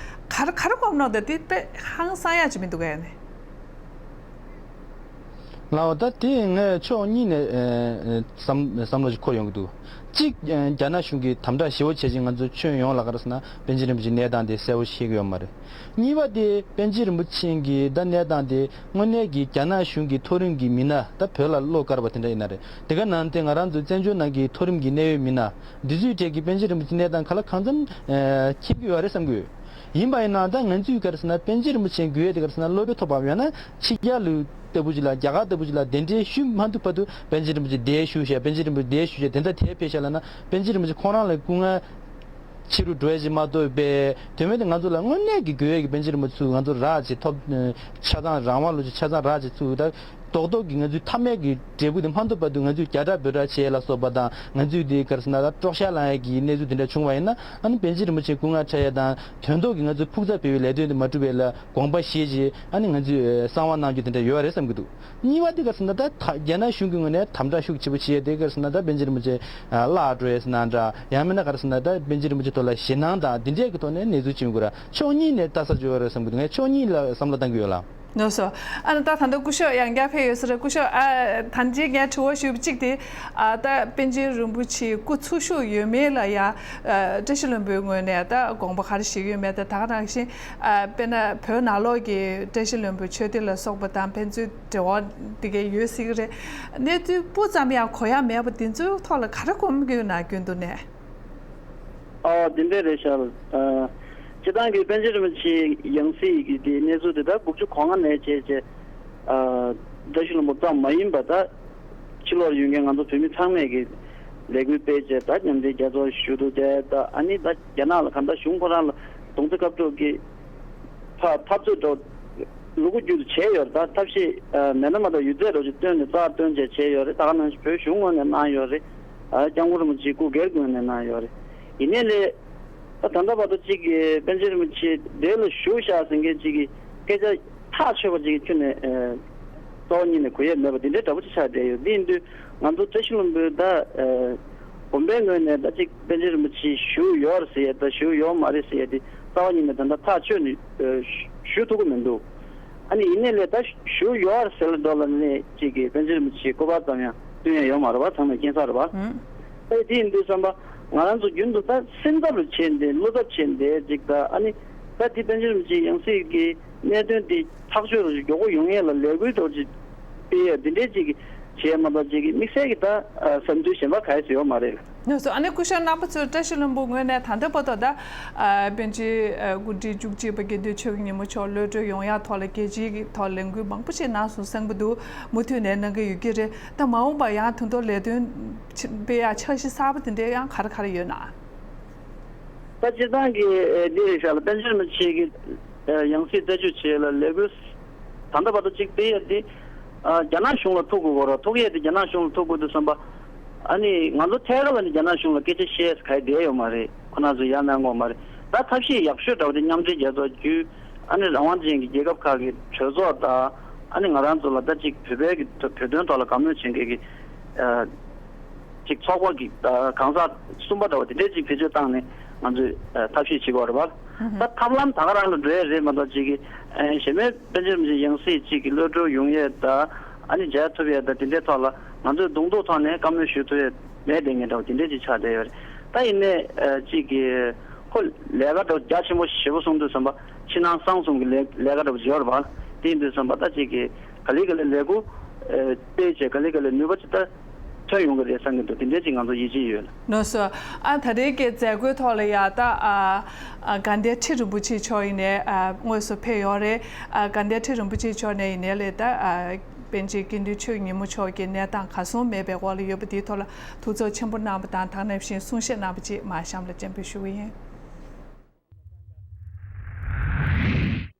ག་རེ་ག་རེ་གོ་མནོ་ད་འདི་དཔེ་ཧང་སང་ཡ་ཅིག་མི་འདུག་གས་ནི། ལགས་འོ། ད་དེ་ངས་ཕྱོགས་གཉིས་ནས་ཨ་ཨ་བསམ་བསམ་བློ་ཞིག་འཁོར་ཡོང་གི་འདུག་གཅིག་ཨ་རྒྱ་ནག་གཞུང་གིས་དམ་དྲག་ཞེ་པོ་བྱས་རྗེས་ང་ཚོ་ཁྱོན་ཡོངས་ལ་ག་རེ་ཟེར་ན་པཎ་ཆེན་རིན་པོ་ཆེའི་གནས་སྟངས་དེ་གསལ་པོ་ཤེས་ཀྱི་ཡོད་མ་རེད། གཉིས་པ་དེ་པཎ་ཆེན་རིན་པོ་ཆེ་གི་ད་གནས་སྟངས་དེ་དངོས་གནས་ཀྱི་རྒྱ་ནག་གཞུང་གི་མཐོ་རིམ་གྱི་མི་སྣ། ད་བོད་ལ་བློ་དཀར་བ་དེ་འདྲ་ཡིན་ན་རེད། དེ་ག་ནང་དེ་ང་རང་ཚོ་བཙན་བྱོལ་ནང་གི་མཐོ་རིམ་གྱི་གནད་ཡོད་མི་སྣ་འདི་ཚོའི་གྲས་ཀྱིས་པཎ་ཆེན་རིན་པོ་ཆེའི་གནས་སྟངས་ག་ལ་གང་འཚམ་ཨ་མཁྱེན་གྱི་ཡོད་རེད་བསམ་གྱི་ཡོད། ཡིན་པ་ཡིན་ན་ད་ང་ཚོས་ག་རེ་ཟེར་ན་པཎ་ཆེན་རིན་པོ་ཆེ་དགོས་ཡས་དེ་ག་རེ་ཟེར་ན་བློ་དཔེ་ཐོབ་པའམ་ཡང་ན་ཕྱི་རྒྱལ་ལུགས་ལྟ་བུ་ཅིག་ལ། རྒྱ་གར་ལྟ་བུ་ཅིག་ལ་གདན་འདྲེན་ཞུས་མ་ཐུབ་བར་དུ་པཎ་ཆེན་རིན་པོ་ཆེ་འདིར་བཞུགས་ཤག་པཎ་ཆེན་རིན་པོ་ཆེ་འདིར་བཞུགས་ཤག་དེ་འདྲ་དེ་ཕེབས་ཤག་ལབ་ན། པཎ་ཆེན་རིན་པོ་ཆེ་ཁོང་རང་ལ་སྐུ་ངལ་ཆེ་རུ་འགྲོ་ཡ་ཅིག་མ་གཏོགས་པའི། དོན་མེད་དུ་ང་ཚོ་ལ་དངོས་གནས་ཀྱི་དགོས་ཡ་གི་པཎ་ཆེན་རིན་པོ་ཆེ་ཚུར་ང་ཚོ་རག་ཅིག་ཐོབ། ཆ་ཚང་རང་དབང་ལུགས་ཀྱི་ཆ་ཚང་རག་ཅིག་ཚུར་ད་རྡོག་རྡོག་གི་ང་ཚོའི་མཐའ་མའི་གི་འབྲས་བུ་དེ་མ་ཐོབ་བར་དུ་ང་ཚོས་རྒྱ་གྲགས་འབོད་གྲགས་བྱེད་ཡ་ལ་སོགས་པ་དང་། ང་ཚོས་དེ་ག་རེ་ཟེར་ན་ད་དཀྲོག་ཤ་ལངས་ཡ་གི་གནས་ཚུལ་དེ་འདྲ་བྱུང་བ་ཡིན་ན། ཨ་ནི་པཎ་ཆེན་རིན་པོ་ཆེ་སྐུ་ངལ་འཕྲད་ཡ་དང་། དོན་ཐོག་གི་ང་ཚོས་ཕུགས་ཚ་བོད་པའི་ལས་དོན་དེ་མ་འགྲུབ་པ་ལ་དགོངས་པ་བཞེས་རྗེས་ཨ་ནི་ང་ཚོས་གསང་བ་གནང་རྒྱུ་དེ་འདྲ་ཡོད་རེད་བསམ་གྱི་འདུག་གཉིས་པ་དེ་ག་རེ་ཟེར་ན་ད་ད་རྒྱ་ནག་གཞུང་གི་ངོས་ནས་དམ་དྲག་ཤུགས་ཆེ་པོ་བྱེད་ཡ་དེ་ག་རེ་ཟེར་ན་ད་པཎ་ཆེན་རིན་པོ་ཆེ་བརླག་འགྲོ་ཡ་ཟེར་ན་འདྲ། ཡང་མིན་ན་ག་རེ་ཟེར་ན་ད་པཎ་ཆེན་རིན་པོ་ཆེ་ཐོག་ལ་ཞེད་སྣང་དང་འདི་འདྲས་ཀྱི་ཐོག་ནས་གནས་ཚུལ་བྱུང་དགོས་ར། ཕྱོགས་གཉིས་ནས་ལྟ་ས་བྱུང་བ་རེད་བསམ་གྱི་འདུག་ངས་ཕྱོགས་གཉིས་ལ་བསམ་བློ་བཏང་གི་ཡོད་ལ། ལགས་སོ། ཨ་ནི་ད་ད་ལྟ་སྐུ་ཞབས་ཡང་བསྐྱར་ཕེབས་ཡོད་ས་རེད། སྐུ་ཞབས་ཨ་ད་ཅི་ངས་དྲི་བ་ཞུས་པ་གཅིག་དེ། ཨ་ད་པཎ་ཆེན་རིན་པོ་ཆེ་སྐུ་འཚོ་བཞུགས་ཡོད་མེད་ལ་ཡང་ཨ་བཀྲ་ཤིས་ལྷུན་པོའི་ངོས་ནས་ད་དགོངས་པ་ག་རེ་བཞེས་ཀྱི་ཡོད་མེད། ད་ད་ག་ནང་བཞིན་ཨ་དཔེར་ན་བོད་ནང་ལོགས་ཀྱི་བཀྲ་ཤིས་ལྷུན་པོའི་ཆོས་སྡེ་ལ་སོགས་པ་དང་ཕན་ཚུན་འབྲེལ་བ་དེ་གའི་ཡོད་སྲིད་ཀྱི་རེད། གནས་ཚུལ་སྤུ་ཙམ་ཡང་གོ་ཡ་མེད་པ་དེ་ཚོའི་ཐོག་ལ་ག་རེ་གོ་གི་ཡོད་ན་རྒྱུན་དུ་ནས། ཨ་དེ་འདྲས་རེད་ཤག་ཨ་སྤྱིར་བཏང་གི་པཎ་ཆེན་རིན་པོ་ཆེའི་ཡང་སྲིད་ཀྱི་དེ་གནས་ཚུལ་དེ་ད་དགུ་བཅུ་གོ་ལྔ་ནས་བྱས་བྱས། ཨ་བཀྲ་ཤིས་ལྷུན་པོ་ཙམ་མ་ཡིན་པ་ད་ཕྱི་ལོགས་ཡོད་མཁན་ང་ཚོ་བོད་མི་ཚང་མས་ཀྱི་ལས་འགུལ་སྤེལ་བྱས། ད་མཉམ་འབྲེལ་རྒྱལ་ཚོགས་ཞུ་འདུག་བྱས། ད་ཨ་ནི་ད་རྒྱ་ནག་ལ་གང་ལྟར་གཞུང་ཁོ་རང་ལ་གདོང་རྩེ་སྐབས་དྲུག་གི་ཕ་འཐབ་རྩོད་འགྲོ། ལུ་གུ་རྒྱུད་དུ་བྱས་ཡོད་རེད། ད་ཐབས་ཤེས་ཨ་མེད་ན་མ་གཏོགས་ཡོད་ཚད་རོགས་ཅིག་བཏོན་ནས་རྩ་བཏོན་བྱས་བྱས་ཡོད་རེད། ད་ག་ནང་བཞིན་བོད་གཞུང་ངོས་ནས་གནང་ཡོད་རེད། ཨ་སྐྱབས་མགོན་རིན་པོ་ཆེའི་སྐུ་སྒེར་ངོས་ནས་གནང་ཡོད་རེད། ཡིན་ནའི་ལས་ ད་ད་ལྟ་བར་དུ་གཅིག་གིས་པཎ་ཆེན་རིན་པོ་ཆེ་འདྲེ་ལ་ཞུགས་བཞག་ཟེར་མཁན་གཅིག་གིས་སྐད་ཆ་ཐག་ཆོད་པ་གཅིག་ཁྱོན་ནས་ཨ་རྩ་བ་ཉིད་ནས་གོ་ཡས་མེད་པ་འདི་འདྲའི་འདྲ་པོ་ཅིག་ཆགས་བསྡད་ཡོད། འདི་ཡིན་དུས་ང་ཚོ་བཀྲ་ཤིས་ལྷུན་པོའི་ད་ཨ་དགོན་པའི་ངོས་ནས་ད་གཅིག་པཎ་ཆེན་རིན་པོ་ཆེ་ཞུགས་ཡོད་རེད་ཟེར་ཡས་ད་ཞུགས་ཡོད་མ་རེད་ཟེར་ཡས་དེ་རྩ་བ་ཉིད་ནས་ད་ལྟ་ཐག་ཆོད་ནས་ཨ་ཞུ་ཐུབ་ཀྱི་མི་འདུག་ཨ་ནི་ཡིན་ནའི་ལས་ད་ཞུགས་ཡོད་རེད་ཟེར་ལ་འགྲོ་ལ་ནི་གཅིག་གིས་པཎ་ཆེན་རིན་པོ་ཆེའི་སྐུ་པར་ཙམ་ཡང་སྟོན་ཡས་ཡོད་མ་རེད་པ། ཚང་མས་མཁྱེན་གསལ་རེད་པ། ཨེ་དེ་ཡིན་དུས་བསམ་པ་ང་རང་ཚོ་རྒྱུན་དུ་ད་སེམས་འཚབ་རུ་བྱས་ཏེ་བློ་འཚབ་བྱས་ཏེ་ཅིག་ད་ཨ་ནི་ད་དེ་པཎ་ཆེན་རིན་པོ་ཆེའི་ཡང་སྲིད་ཀྱི་གནད་དོན་དེ་ཐག་གཅོད་རུ་མགྱོགས་པོ་ཡོང་ཡས་ལ་ལས་འགུལ་འདྲ་ཅིག་སྤེལ་ཡས་འདི་འདྲའི་ཅིག་བྱས་མ་གཏོགས་ཅིག་དམིགས་བསལ་གྱི་ད་བསམ་ཚུལ་གཞན་པ་ག་རེ་ཡོད་མ་རེད། ལགས་སོ། ཨ་ནི་སྐུ་ཞབས་རྣམ་པ་ཚོས་བཀྲ་ཤིས་ལྷུན་པོ་ངོས་ནས་ད་ལྟ་བར་དུ་ད་ཨ་པཎ་ཆེན་ཨ་སྐུ་ཕྲེང་བཅུ་གཅིག་པ་དགེ་འདུན་ཆོས་ཀྱི་ཉིན་མོ་མཆོག་གློད་གྲོལ་ཡོང་ཡག་ཐོག་ལ་རྒྱལ་སྤྱིའི་གི་ཐོག་ལས་འགུལ་མང་པོ་ཞིག་གནང་སོང་། གསན་གྱི་འདུག་མུ་མཐུད་ནས་གནང་གི་ཡོད་ཀྱི་རེད། ད་མ་འོངས་པ་ཡང་དོན་དུ་ལས་དོན་སྤེལ་ཡག་འཆར་གཞི་གསར་པ་དེ་འདྲ་ཡང་ག་རེ་ག་རེ་ཡོད་ན། ད་སྤྱིར་བཏང་གི་ཨེ་འདི་རེད་ཤག་ལ། པཎ་ཆེན་རིན་པོ་ཆེ་གི་ཨེ་ཡང་སྲིད་རྩད་གཅོད་བྱེད་ཡས་ལ་ལས་འགུལ་ད་ལྟ་བར་དུ་གཅིག་སྤེལ་ཡས་དེ་ཨ་རྒྱ་ནག་གཞུང་ལ་ཐུག་དགོས་ཀྱི་རེད། ཐུག་ཡས་དེ་རྒྱ་ནག་གཞུང་ལ་ཐུག་དགོས་དུས་བསམ་པ། ཨ་ནི་ང་ཚོ་ཐད་ཀར་ལ་ནི་རྒྱ་ནག་གཞུང་ལ་སྐད་ཆ་བཤད་ག་ཡས་བསྡད་ཡོད་མ་རེད། ཁོ་རང་ཚོ་ཡར་གནང་དགོས་མ་རེད། ད་ཐབས་ཤེས་ཡག་ཤོས་འདྲ་བོ་དེ་མཉམ་འབྲེལ་རྒྱལ་ཚོགས་བརྒྱུད་ཨ་ནི་རང་དབང་ཅན་གྱི་རྒྱལ་ཁབ་ཁག་གི་གྲོས་ཚོགས་དང་ཨ་ནི་ང་རང་ཚོ་ལ་ད་ཅིག་བོད་པའི་གི་བོད་དོན་ཐོག་ལ་དགའ་མོས་བྱེད་མཁན་གྱི་ཨ། ཅིག་ཚོགས་པ་གི་ཨ་གང་ཟག་གསུམ་པ་འདྲ་བོ་དེ་འདྲས་ཅིག་བེད་སྤྱོད་བཏང་ནས་ང་ཚོས་ཨ་ཐབས་ཤེས་བྱེད་དགོས་རེད་པ། ད་ཐབས་ལམ་ད་ག་རང་ལ་འགྲོ་ཡས་རེད་མ་གཏོགས་ཅིག་གི་ཨ་གཞན་མའི་པཎ་ཆེན་རིན་པོ་ཆེ་ཡང་སྲིད་ཅིག་གི་གློད་གྲོལ་ཡོང་ཡས་དང་ཨ་ནི་མཇལ་ཐུབ་ཡས་དང་དེ་འདྲའི་ཐོག་ལ་ང་ཚོས་གདོང་ཐུག་ཐོག་ནས་བཀའ་མོལ་ཞུ་ཐུབ་ཡས་མེད་བསྡད་མཁན་འདྲ་བོ་དེ་འདྲས་ཅིག་ཆགས་བསྡད་ཡོད་རེད། ད་ཡིན་ནའི་ཨ་ཅིག་གི་ཁོ་ལས་ཀ་འདྲ་བོ་རྒྱ་ཆེན་པོ་ཞེ་པོ་གསུངས་དུས་བསམ་པ་ཕྱི་ནང་གསང་གསུམ་གི་ལས་ལས་ཀ་འདྲ་བོ་ཅིག་ཡོད་རེད་པ། དེ་ཡིན་དུས་བསམ་པ་ད་ཅིག་གི་ག་ལེ་ག་ལེ་ལས་འགུལ་ཨ་སྤེལ་བྱས་ག་ལེ་ག་ལེ་ནུས་པ་ཅིག་ད་ཐོན་ཡོང་གི་རེད་བསམ་གྱི་འདུག་དེ་འདྲས་ཅིག་ང་ཚོ་ཡིད་ཆེས་ཡོད། ལགས་སོ། ཨ་ད་རེས་ཀྱི་མཛད་སྒོའི་ཐོག་ལ་ཡ་ད་ཨ་ཨ་དགའ་ལྡན་ཁྲི་རིན་པོ་ཆེ་མཆོག་ཡིན་ནའི་ཨ་དངོས་སུ་ཕེབས་ཡོད་རེད། ཨ་དགའ་ལྡན་ཁྲི་རིན་པོ་ཆེ་མཆོག་ནས་ཡིན་ནའི་ལས་ད་ཨ་པཎ་ཆེན་དགེ་འདུན་ཆོས་ཉིན་མོ་མཆོག་གི་གནས་སྟངས་ག་སོང་མེད་པའི་འོག་ལ་ཡོད་པ་དེའི་ཐོག་ལ་ཐུགས་ཚོར་ཆེན་པོ་གནང་བ་དང་དེ་ནང་བཞིན་གསུང་བཤད་གནང་བ་བཅས་མར་གཤམ་ལ་སྤྱན་འབུལ་ཞུ་གི་ཡིན།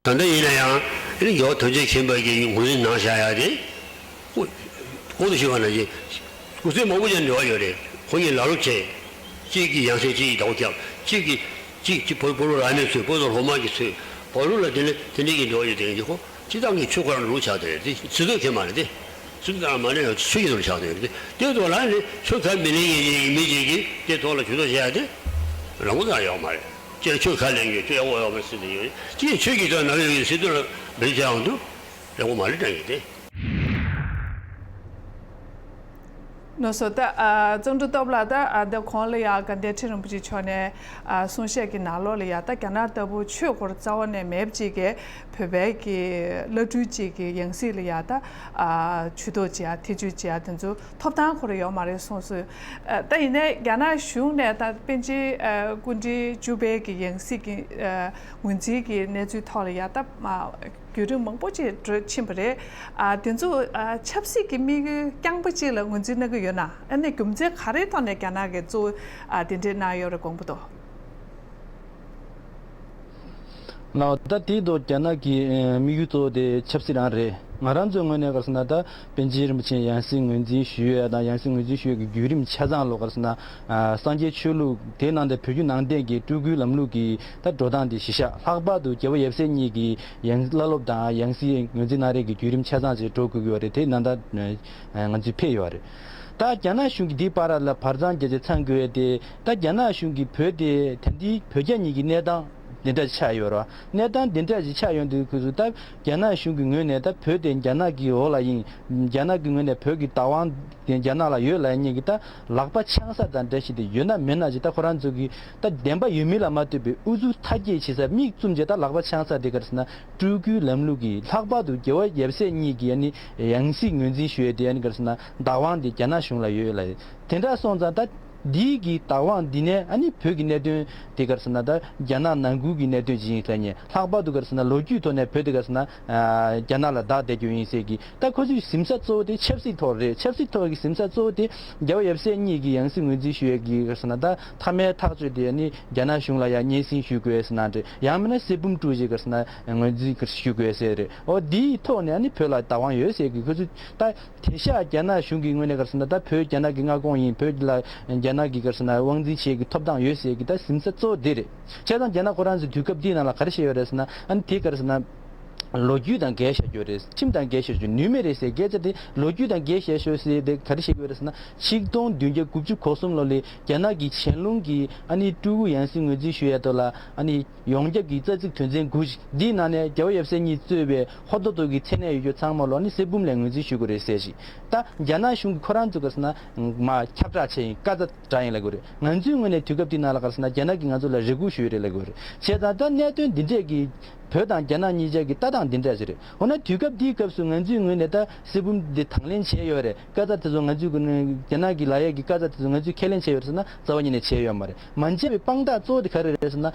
ད་ལྟ་ཡིན་ན་ཡང་ཨ་ནི་རྒྱལ་བ་ཐམས་ཅད་མཁྱེན་པ་གི་ངོས་འཛིན་གནང་བཞག་ཡ་དེ། ཨོ། གོང་དུ་ཞུས་པ་ནང་བཞིན། སྐུ་ཚེ་མང་པོ་ཅིག་འབྲེལ་བ་ཡོད་རེད། ཁོང་གཉིས་ལ་ལུ་བྱས། གཅིག་གིས་ཡང་སྲིད་གཅིག་གིས་ཟླ་བ་བརྒྱབ། གཅིག་གིས་གཅིག་གཅིག་བོད་བོད་ལུགས་ར་མེན་ཚོས་བོད་དང་སློབ་མ་གིས་ཚོས་བོད་ལུགས་ལ་དེ་ནི་དེ་འདྲའི་གི་འབྲེལ་བ་ཡོད་དེ་ཡིན་གྱི་ཁོ་སྤྱི་བཏང་གི་ཆོས་ཁོ་རང་ལུགས་ཆགས་དེ་རེད་དེ་སྲིད་དོན་ཁྱད་མ་རེད་དེ། སྲིད་དོན་མ་རེད་ཆོས་ཀྱི་ལུགས་ཆགས་དེ་རེད་དེ། དེ་ཐོག་ལ་ནི་ཆོས་ཁས་མི་ལེན་མཁན་གྱི་མི་གཅིག་གིས་དེ་ཐོག་ལ་ཇུས་གཏོགས་བྱས་ཏེ་རང་མགོ་ནས་ཡོང་མ་རེད། སྤྱིར་ཆོས་ཁས་ལེན་རྒྱུ་ཆོས་ཡག་པོ་ཡོད་མ་སྲིད་དེ་ཡོད་རེད། སྤྱིར་ཆོས་ཀྱི་ཐོག་ནང་ཡོད་ཀྱི་སྲིད་དོན་ལ་འབྲེལ་བྱ་ཡོང་དུས་ཡག་པོ་མ་རེད་དྲན་གྱི་དེ། ལགས་སོ། ད་ཨ་བརྩོན་འགྲུས་སྟོབས་ལགས། ད་ཨ་འདི་གོང་ལ་ཡ་དགའ་ལྡན་ཁྲི་རིན་པོ་ཆེ་མཆོག་ནས་ཨ་གསུང་བཤད་ཀྱི་ནང་ལོགས་ལ་ཡ་ད་རྒྱ་ནག་ལྟ་བུ་ཆོས་སྐོར་རྩ་བ་ནས་མེད་པ་ཅིག་གི་བོད་པའི་གི་བླ་སྤྲུལ་ཅིག་གི་ཡང་སྲིད་ལ་ཡ་ད་ཨ་ཇུས་གཏོགས་བྱེད་ཡ་ཐེ་བྱུས་བྱེད་ཡ་དེ་ཚོ་ཐོབ་ཐང་ཁོ་རང་ཡོད་མ་རེད་གསུངས་སོང་། ཨ་ད་ཡིན་ནའི་རྒྱ་ནག་གཞུང་ནས་ད་པཎ་ཆེན་ཨ་སྐུ་ཕྲེང་བཅུ་པའི་གི་ཡང་སྲིད་ཀྱི་ཨ་ངོས་འཛིན་གྱི་གནས་ཚུལ་ཐོག་ལ་ཡ་ད་ཨ། བརྒྱུད་རིམ་མང་པོ་ཅིག་འགྲོ་ཕྱིན་པ་རེད། ཨ་དེ་ཚོ་ཨ་ཆབ་སྲིད་ཀྱི་དམིགས་ཡུལ་རྐྱང་པ་ཅིག་ལ་ངོས་འཛིན་གནང་གི་ཡོད་ན། ཨ་ནི་རྒྱུ་མཚན་ག་རེའི་ཐོག་ནས་རྒྱ་ནག་གིས་གཙོ་བོ་ཨ་དེ་འདྲས་གནང་ཡོད་རེད་དགོངས་པ་འདུག་ལགས། ད་དེའི་ཐོག་རྒྱ་ནག་གི་ཨ་དམིགས་ཡུལ་གཙོ་བོ་དེ་ཆབ་སྲིད་རང་རེད། ང་རང་ཚོའི་ངོས་ནས་ག་རེ་ཟེར་ན་ད་པཎ་ཆེན་རིན་པོ་ཆེ་ཡང་སྲིད་ངོས་འཛིན་ཞུ་ཡས་དང་ཡང་སྲིད་ངོས་འཛིན་ཞུ་ཡས་ཀྱི་བརྒྱུད་རིམ་ཆ་ཚང་ལོ་ག་རེ་ཟེར་ན་ཨ་སངས་རྒྱས་ཆོས་ལུགས་དེ་ནང་དེ་བོད་བརྒྱུད་ནང་བསྟན་གྱི་སྤྲུལ་སྐུའི་ལམ་ལུགས་ཀྱི་ད་འགྲོ་སྟངས་དེ་གཞི་བཞག་ལྷག་པར་དུ་རྒྱལ་བ་ཡབ་སྲས་གཉིས་ཀྱི་ཡང་བླ་སློབ་དང་ཡང་སྲིད་ངོས་འཛིན་གནང་རེས་ཀྱི་བརྒྱུད་རིམ་ཆ་ཚང་ཅིག་འགྲོ་དགོས་ཀྱི་ཡོད་རེད། དེ་ནང་ད་ང་ཚོས་ཕེབས་ཡོད་རེད། ད་རྒྱ་ནག་གཞུང་གིས་འདིའི་བར་ལ་བར་མཚམས་བརྒྱབ་བྱས་ཚང་དགོས་ཡས་དེ་ད་རྒྱ་ནག་གཞུང་གིས་བོད་དེ་ད་འདི་བོད་རྒྱ་གཉིས་ཀྱི་གནས་སྟངས་འདི་འདྲ་ཆགས་ཡོད་རེད་བ། གནས་སྟངས་འདི་འདྲ་ཞིག་ཆགས་ཡོང་དུས་ཁོ་ཚོས་ད་རྒྱ་ནག་གཞུང་གི་ངོས་ནས་ད་བོད་དེ་རྒྱ་ནག་གི་འོག་ལ་ཡིན། རྒྱ་ནག་གི་ངོས་ནས་བོད་ཀྱི་བདག་དབང་དེ་རྒྱ་ནག་ལ་ཡོད་ལབ་མཁན་གྱི་ད་ལག་པ་འཆང་ས་དང་འདྲ་ཞིག་དེ་ཡོད་ན་མེད་ན་ཅིག་ད་ཁོ་རང་ཚོ་གི་ད་བདེན་པ་ཡོད་མིན་ལ་མ་ལྟོས་པའི་ཨུ་ཚུགས་མཐའ་སྐྱེལ་བྱེད་ས་མིག་བཙུམ་བྱས་ད་ལག་པ་འཆང་ས་དེ་ག་རེ་ཟེར་ན་སྤྲུལ་སྐུའི་ལམ་ལུགས་ཀྱི་ལྷག་པར་དུ་རྒྱལ་བ་ཡབ་སྲས་གཉིས་ཀྱི་ཨ་ནི་ཡང་སྲིད་ངོས་འཛིན་ཞུ་ཡས་དེ་ཨ་ནི་ག་རེ་ཟེར་ན་བདག་དབང་དེ་རྒྱ་ནག་གཞུང་ལ་ཡོད་ལ། དེ་འདྲ་སོང་ཙང་ད་འདིའི་གི་བདག་དབང་འདི་ནས་ཨ་ནི་བོད་ཀྱི་གནད་དོན་དེ་ག་རེ་ཟེར་ན་ད་རྒྱ་ནག་ནང་ཁུལ་གྱི་གནད་དོན་ཅིག་ཡིན་ཟེར་ནས་ལྷག་པར་དུ་ག་རེ་ཟེར་ན་ལོ་རྒྱུས་ཐོག་ནས་བོད་དེ་ག་རེ་ཟེར་ན་རྒྱ་ནག་ལ་བདག་བསྡད་རྒྱུ་ཡིན་ཟེར་གི་ད་ཁོ་ཚོའི་གཟིམ་ས་གཙོ་བོ་དེ་ཆབ་སྲིད་ཐོག་རེད། ཆབ་སྲིད་ཐོག་གི་གཟིམ་ས་གཙོ་བོ་དེ་རྒྱལ་བ་ཡབ་སྲས་གཉིས་ཀྱི་ཡང་སྲིད་ངོས་འཛིན་ཞུ་ཡས་ཀྱི་ག་རེ་ཟེར་ན་ད་མཐའ་མའི་ཐག་གཅོད་དེ་ནི་རྒྱ་ནག་གཞུང་ལ་ཡང་སྙན་སེང་ཞུ་དགོས་ཟེར་ན་འདྲ། ཡང་མིན་ན་གསེར་བུམ་དཀྲུག་ཅིག་ག་རེ་ཟེར་ན་ངོས་འཛིན་ག་རེ་ཞུ་དགོས་ཟེར་རེད། འོ་དེའི་ཐོག་ནས་ནི་བོད་ལ་བདག་དབང་ཡོད་ཟེར་གི་ཁོ་ཚོ་ད་དེང་སང་རྒྱ་ནག་གཞུང་གི་ངོས་ནས་ག་རེ་ཟེར་ན་ད་བོད་རྒྱ་ནག་གི་མངའ་ཁོངས་ཡིན། བོད་ལ་རྒྱ་ རྒྱ་ནག་གི་ག་རེ་ཟེར་ན་དབང་འཛིན་བྱེད་ཀྱི་ཐོབ་ཐང་ཡོད་ཟེར་གྱི་ད་ཟིན་ས་གཙོ་བོ་དེ་རེད། བྱས་ཙང་རྒྱ་ནག་ཁོ་རང་ཚོའི་དུས་སྐབས་འདིའི་ནང་ལ་ག་རེ་བཤད་ཡོད་རེད་ཟེར་ན། ཨ་ནི་དེ་ག་རེ་ཟེར་ན། ལོ་རྒྱུས་དང་འགལ་བཞག་རྒྱུ་རེད། ཁྲིམས་དང་འགལ་བཞག་རྒྱུ་ནུས་མེད་རེད་ཟེར་སྐད་ཆ་དེ་ལོ་རྒྱུས་དང་འགལ་བཞག་ཤོག་ཟེར་དེ་ག་རེ་བཤད་ཀྱི་ཡོད་རེད་ཟེར་ན། ཆིག་སྟོང་བདུན་བརྒྱ་དགུ་བཅུ་གོ་གསུམ་ལོ་ལ་རྒྱ་ནག་གི་ཞན་ལུང་གི་ཨ་ནི་ཀྲུའུ་ཝུའུ་ཡང་སྲིད་ངོས་འཛིན་ཞུ་ཡ་ཐོག་ལ་ཨ་ནི་ཡོངས་ཁྱབ་ཀྱི་རྩ་ཚིག་དོན་ཚན་དགུ་ཞིག་འདིའི་ནང་ནས་རྒྱལ་བ་ཡབ་སྲས་གཉིས་གཙོས་པའི་ཧོར་ཐོག་ཐོག་གི་མཚན་གནས་ཡོད་རྒྱུ་ཚང་མ་ལོ་ཨ་ནི་གསེར་བུམ་ལས་ངོས་འཛིན་ཞུ་དགོས་རེད་ཟེར་ཞིང་། ད་རྒྱ་ནག་གཞུང་གིས་ཁོ་རང་ཚོ་ག་རེ་ཟེར་ན་མ་ཁྱབ་བསྒྲགས་བྱས་ཡིན། བཀའ་རྩ་བསྒྲགས་ཡིན་ལབ་དགོས་རེད། ང་ཚོའི་ངོས་ནས་དུས་སྐབས་འདི་ནང་ལ་ག་རེ་ཟེར་ན་རྒྱ་ནག་གིས་ང་ཚོ་ལ་རེ་སྐུལ་ཞུས་ཡོད་རེད་ལབ་དགོས་རེད། བྱས་ཙང་ད་གནད་དོན་འདི་འདྲས་ཀྱི་བོད་དང་རྒྱ་ནག་གཉིས་ཆར་གྱི་ལྟ་སྟངས་འདི་འདྲ་ཞིག་རེད། འོ་ན་དུས་སྐབས་འདིའི་སྐབས་སུ་ང་ཚོའི་ངོས་ནས་ད་གསེར་བུམ་འདི་དང་ལེན་བྱས་ཡོད་རེད། བཀའ་རྩ་དེ་ཚོ་ང་ཚོའི་ངོས་ནས་རྒྱ་ནག་གི་ལབ་ཡས་ཀྱི་བཀའ་རྩ་དེ་ཚོ་ང་ཚོས་ཁས་ལེན་བྱས་ཡོད་རེད་ཟེར་ན་རྩ་བ་ཉིད་ནས་བྱས་ཡོད་མ་རེད། མ་བྱས་པའི་དཔང་རྟགས་གཙོ་བོ་དེ་ག་རེ་རེད་ཟེར་ན།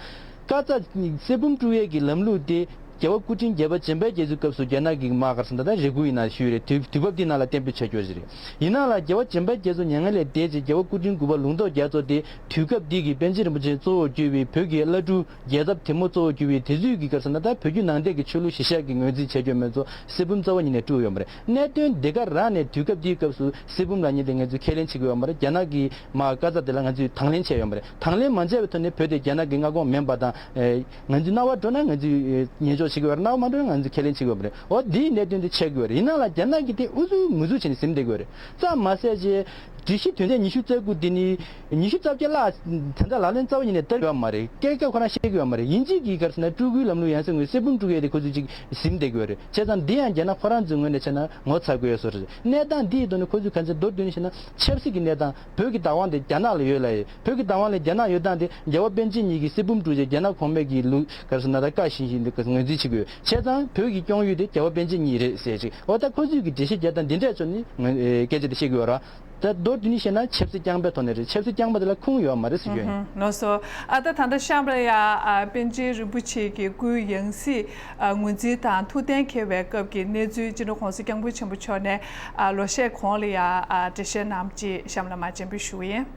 བཀའ་རྩ་གསེར་བུམ་དཀྲུག་ཡས་ཀྱི་ལམ་ལུགས་དེ་རྒྱལ་བ་སྐུ་ཕྲེང་བརྒྱད་པ་འཇམ་དཔལ་རྒྱ་མཚོའི་སྐབས་སུ་རྒྱ་ནག་གིས་མ་ག་རེ་ཟེར་ན་ད་རེ་སྐུལ་ཡིན་ན་ཞུས་རེད། དུས་དུས་བབ་འདི་ནང་ལ་གཏན་འབེབས་བྱ་རྒྱུ་ཞིག་རེད། ཡིན་ན་ལ་རྒྱལ་བ་འཇམ་དཔལ་རྒྱ་མཚོ་མྱ་ངན་ལས་འདས་རྗེས་རྒྱལ་བ་སྐུ་ཕྲེང་དགུ་པ་ལུང་རྟོགས་རྒྱ་མཚོ་དེ་དུས་སྐབས་འདི་གི་པཎ་ཆེན་རིན་པོ་ཆེ་གཙོ་བོར་གྱུར་པའི་བོད་ཀྱི་བླ་སྤྲུལ་རྒྱལ་ཚབ་དེ་མོ་གཙོ་བོར་གྱུར་པའི་དེ་ཚོས་ཀྱི་ག་རེ་ཟེར་ན་ད་བོད་བརྒྱུད་ནང་བསྟན་གྱི་ཆོས་ལུགས་གཞི་བཞག་གི་ངོས་འཛིན་བྱས་རྒྱུ་མེད་ཚོ་གསེར་བུམ་རྩ་བ་ཉིད་ནས་དཀྲུགས་ཡོད་མ་རེད། གནད་དོན་འདི་ག་རང་ནས་དུས་སྐབས་འདིའི་སྐབས་སུ་གསེར་བུམ་ལབ་མཁན་དེ་ང་ཚོས་ཁས་ལེན་བྱེད་ཀྱི་ཡོད་མ་རེད། རྒྱ་ནག་གིས་མ་བཀའ་རྩ་དེ་ལ་ང་ཚོས་དང་ལེན་བྱས་ཡོད་མ་རེད། དང་ལེན་མ་བྱས་པའི་ཐོག་ནས་བོད་དེ་རྒྱ་ནག་གི་མངའ་ཁོངས་མིན་པ་དང་། ཨེ། ང་ཚོས་རྣ་བ་འགྲོ་ན་ང་ཚོས་ཉན་འཇོག་བྱེད་ཀྱི་ཡོད་རེད། རྣ་བ་མ་འགྲོ་ན་ང་ཚོས་ཁས་ལེན་བྱེད་ཀྱི་ཡོད་མ་རེད། འོ་འདིའི་གནད་དོན་དེ་ཆགས་ཀྱི་ཡོད་རེད། ཡིན་ན་ལ་རྒྱ་ནག་གིས་དེ་ཨུ་ཚུགས་མུ་ཚུགས་བྱས་ནས་ཟིན་བསྡད་ཀྱི་ཡོད་རེད། ཙམ་མ་ཟད་ཅེས། སྒྲིག་གཞི་དོན་ཚན་ཉི་ཤུ་རྩ་དགུ་འདི་ནི་ཉི་ཤུ་རྩ་བརྒྱད་ལ་ད་ལྟ་ལག་ལེན་རྩ་བ་ཉིད་ནས་བསྟར་ཡོད་མ་རེད། སྐད་ཆ་ཁོ་རང་བཤད་ཀྱི་ཡོད་མ་རེད། ཡིན་གཅིག་གིས་ག་རེ་ཟེར་ན་སྤྲུལ་སྐུའི་ལམ་ལུགས་ཡང་སེ་ངོས་གསེར་བུམ་དཀྲུག་ཡས་དེ་ཁོ་ཚོས་ཅིག་ཟིན་བསྡད་ཀྱི་ཡོད་རེད། བྱས་ཙང་འདི་ཡང་རྒྱ་ནག་ཁོ་རང་ཚོའི་ངོས་ནས་བྱས་ན་ངོ་ཚ་དགོས་ཡོད་བཟོ་རེད། གནས་སྟངས་འདི་ཡི་ཐོག་ནས་ཁོ་ཚོས་ག་ཚོད་མདོར་བསྡུས་ནས་བཤད་ན་ཆབ་སྲིད་ཀྱི་གནས་སྟངས། བོད་ཀྱི་བདག་དབང་དེ་རྒྱ་ནག་ལ་ཡོད་ལ་ཡོད། བོད་ཀྱི་བདག་དབང་ལས་རྒྱ་ནག་ཡོད་སྟངས་དེ་རྒྱལ་བ་པཎ་ཆེན་ཉིད་ཀྱིས་གསེར་བུམ་དཀྲུགས་རྗེས་རྒྱ་ནག་གོང་མའི་གི་ལུགས་ག་རེ་ཟེར་ན་ད་བཀའ་བཞིན་བཞིན་དུ་ངོས་འཛིན་བྱེད་དགོས། བྱས་ཙང་བོད་ཀྱི་སྐྱོང་ཡུལ་དེ་རྒྱལ་བ་པཎ་ཆེན་ཉིད་རེད་ཟེར་ཅིག་འོ་ད་ཁོ་ཚོས་ཀྱི་འགྲེལ་བཤད་རྒྱག་སྟངས་འདི་འདྲས་ཚོ་ནི་ངོས་ཨེ་སྐད་ཆ་དེ་བཤད་ཀྱི་ཡོད་ར། ད་མདོར་བསྡུས་ནས་བཤད་ན་ཆབ་སྲིད་རྐྱང་པའི་ཐོག་ནས་རེད། ཆབ་སྲིད་རྐྱང་པ་དེ་ལ་ཁུངས་ཡོད་མ་རེད་ཟེར་རྒྱུ་ཡིན། ལགས་སོ། ཨ་ད་ད་ལྟ་གཤམ་ལ་ཡ་ཨ་པཎ་ཆེན་རིན་པོ་ཆེ་གི་སྐུའི་ཡང་སྲིད་ཨ་ངོས་འཛིན་དང་ཐུགས་གཏན་འཁེལ་བའི་སྐབས་ཀྱི་གནས་ཚུལ་སྤྱི་ནོར་༸གོང་ས་༸སྐྱབས་མགོན་ཆེན་པོ་མཆོག་ནས་ཨ་ལོ་ཤས་གོང་ལ་ཡ་ཨ་འགྲེལ་བཤད་གནང་ཅིག་གཤམ་ལ་མར་སྤྱན་འབུལ་ཞུ་གི་ཡིན།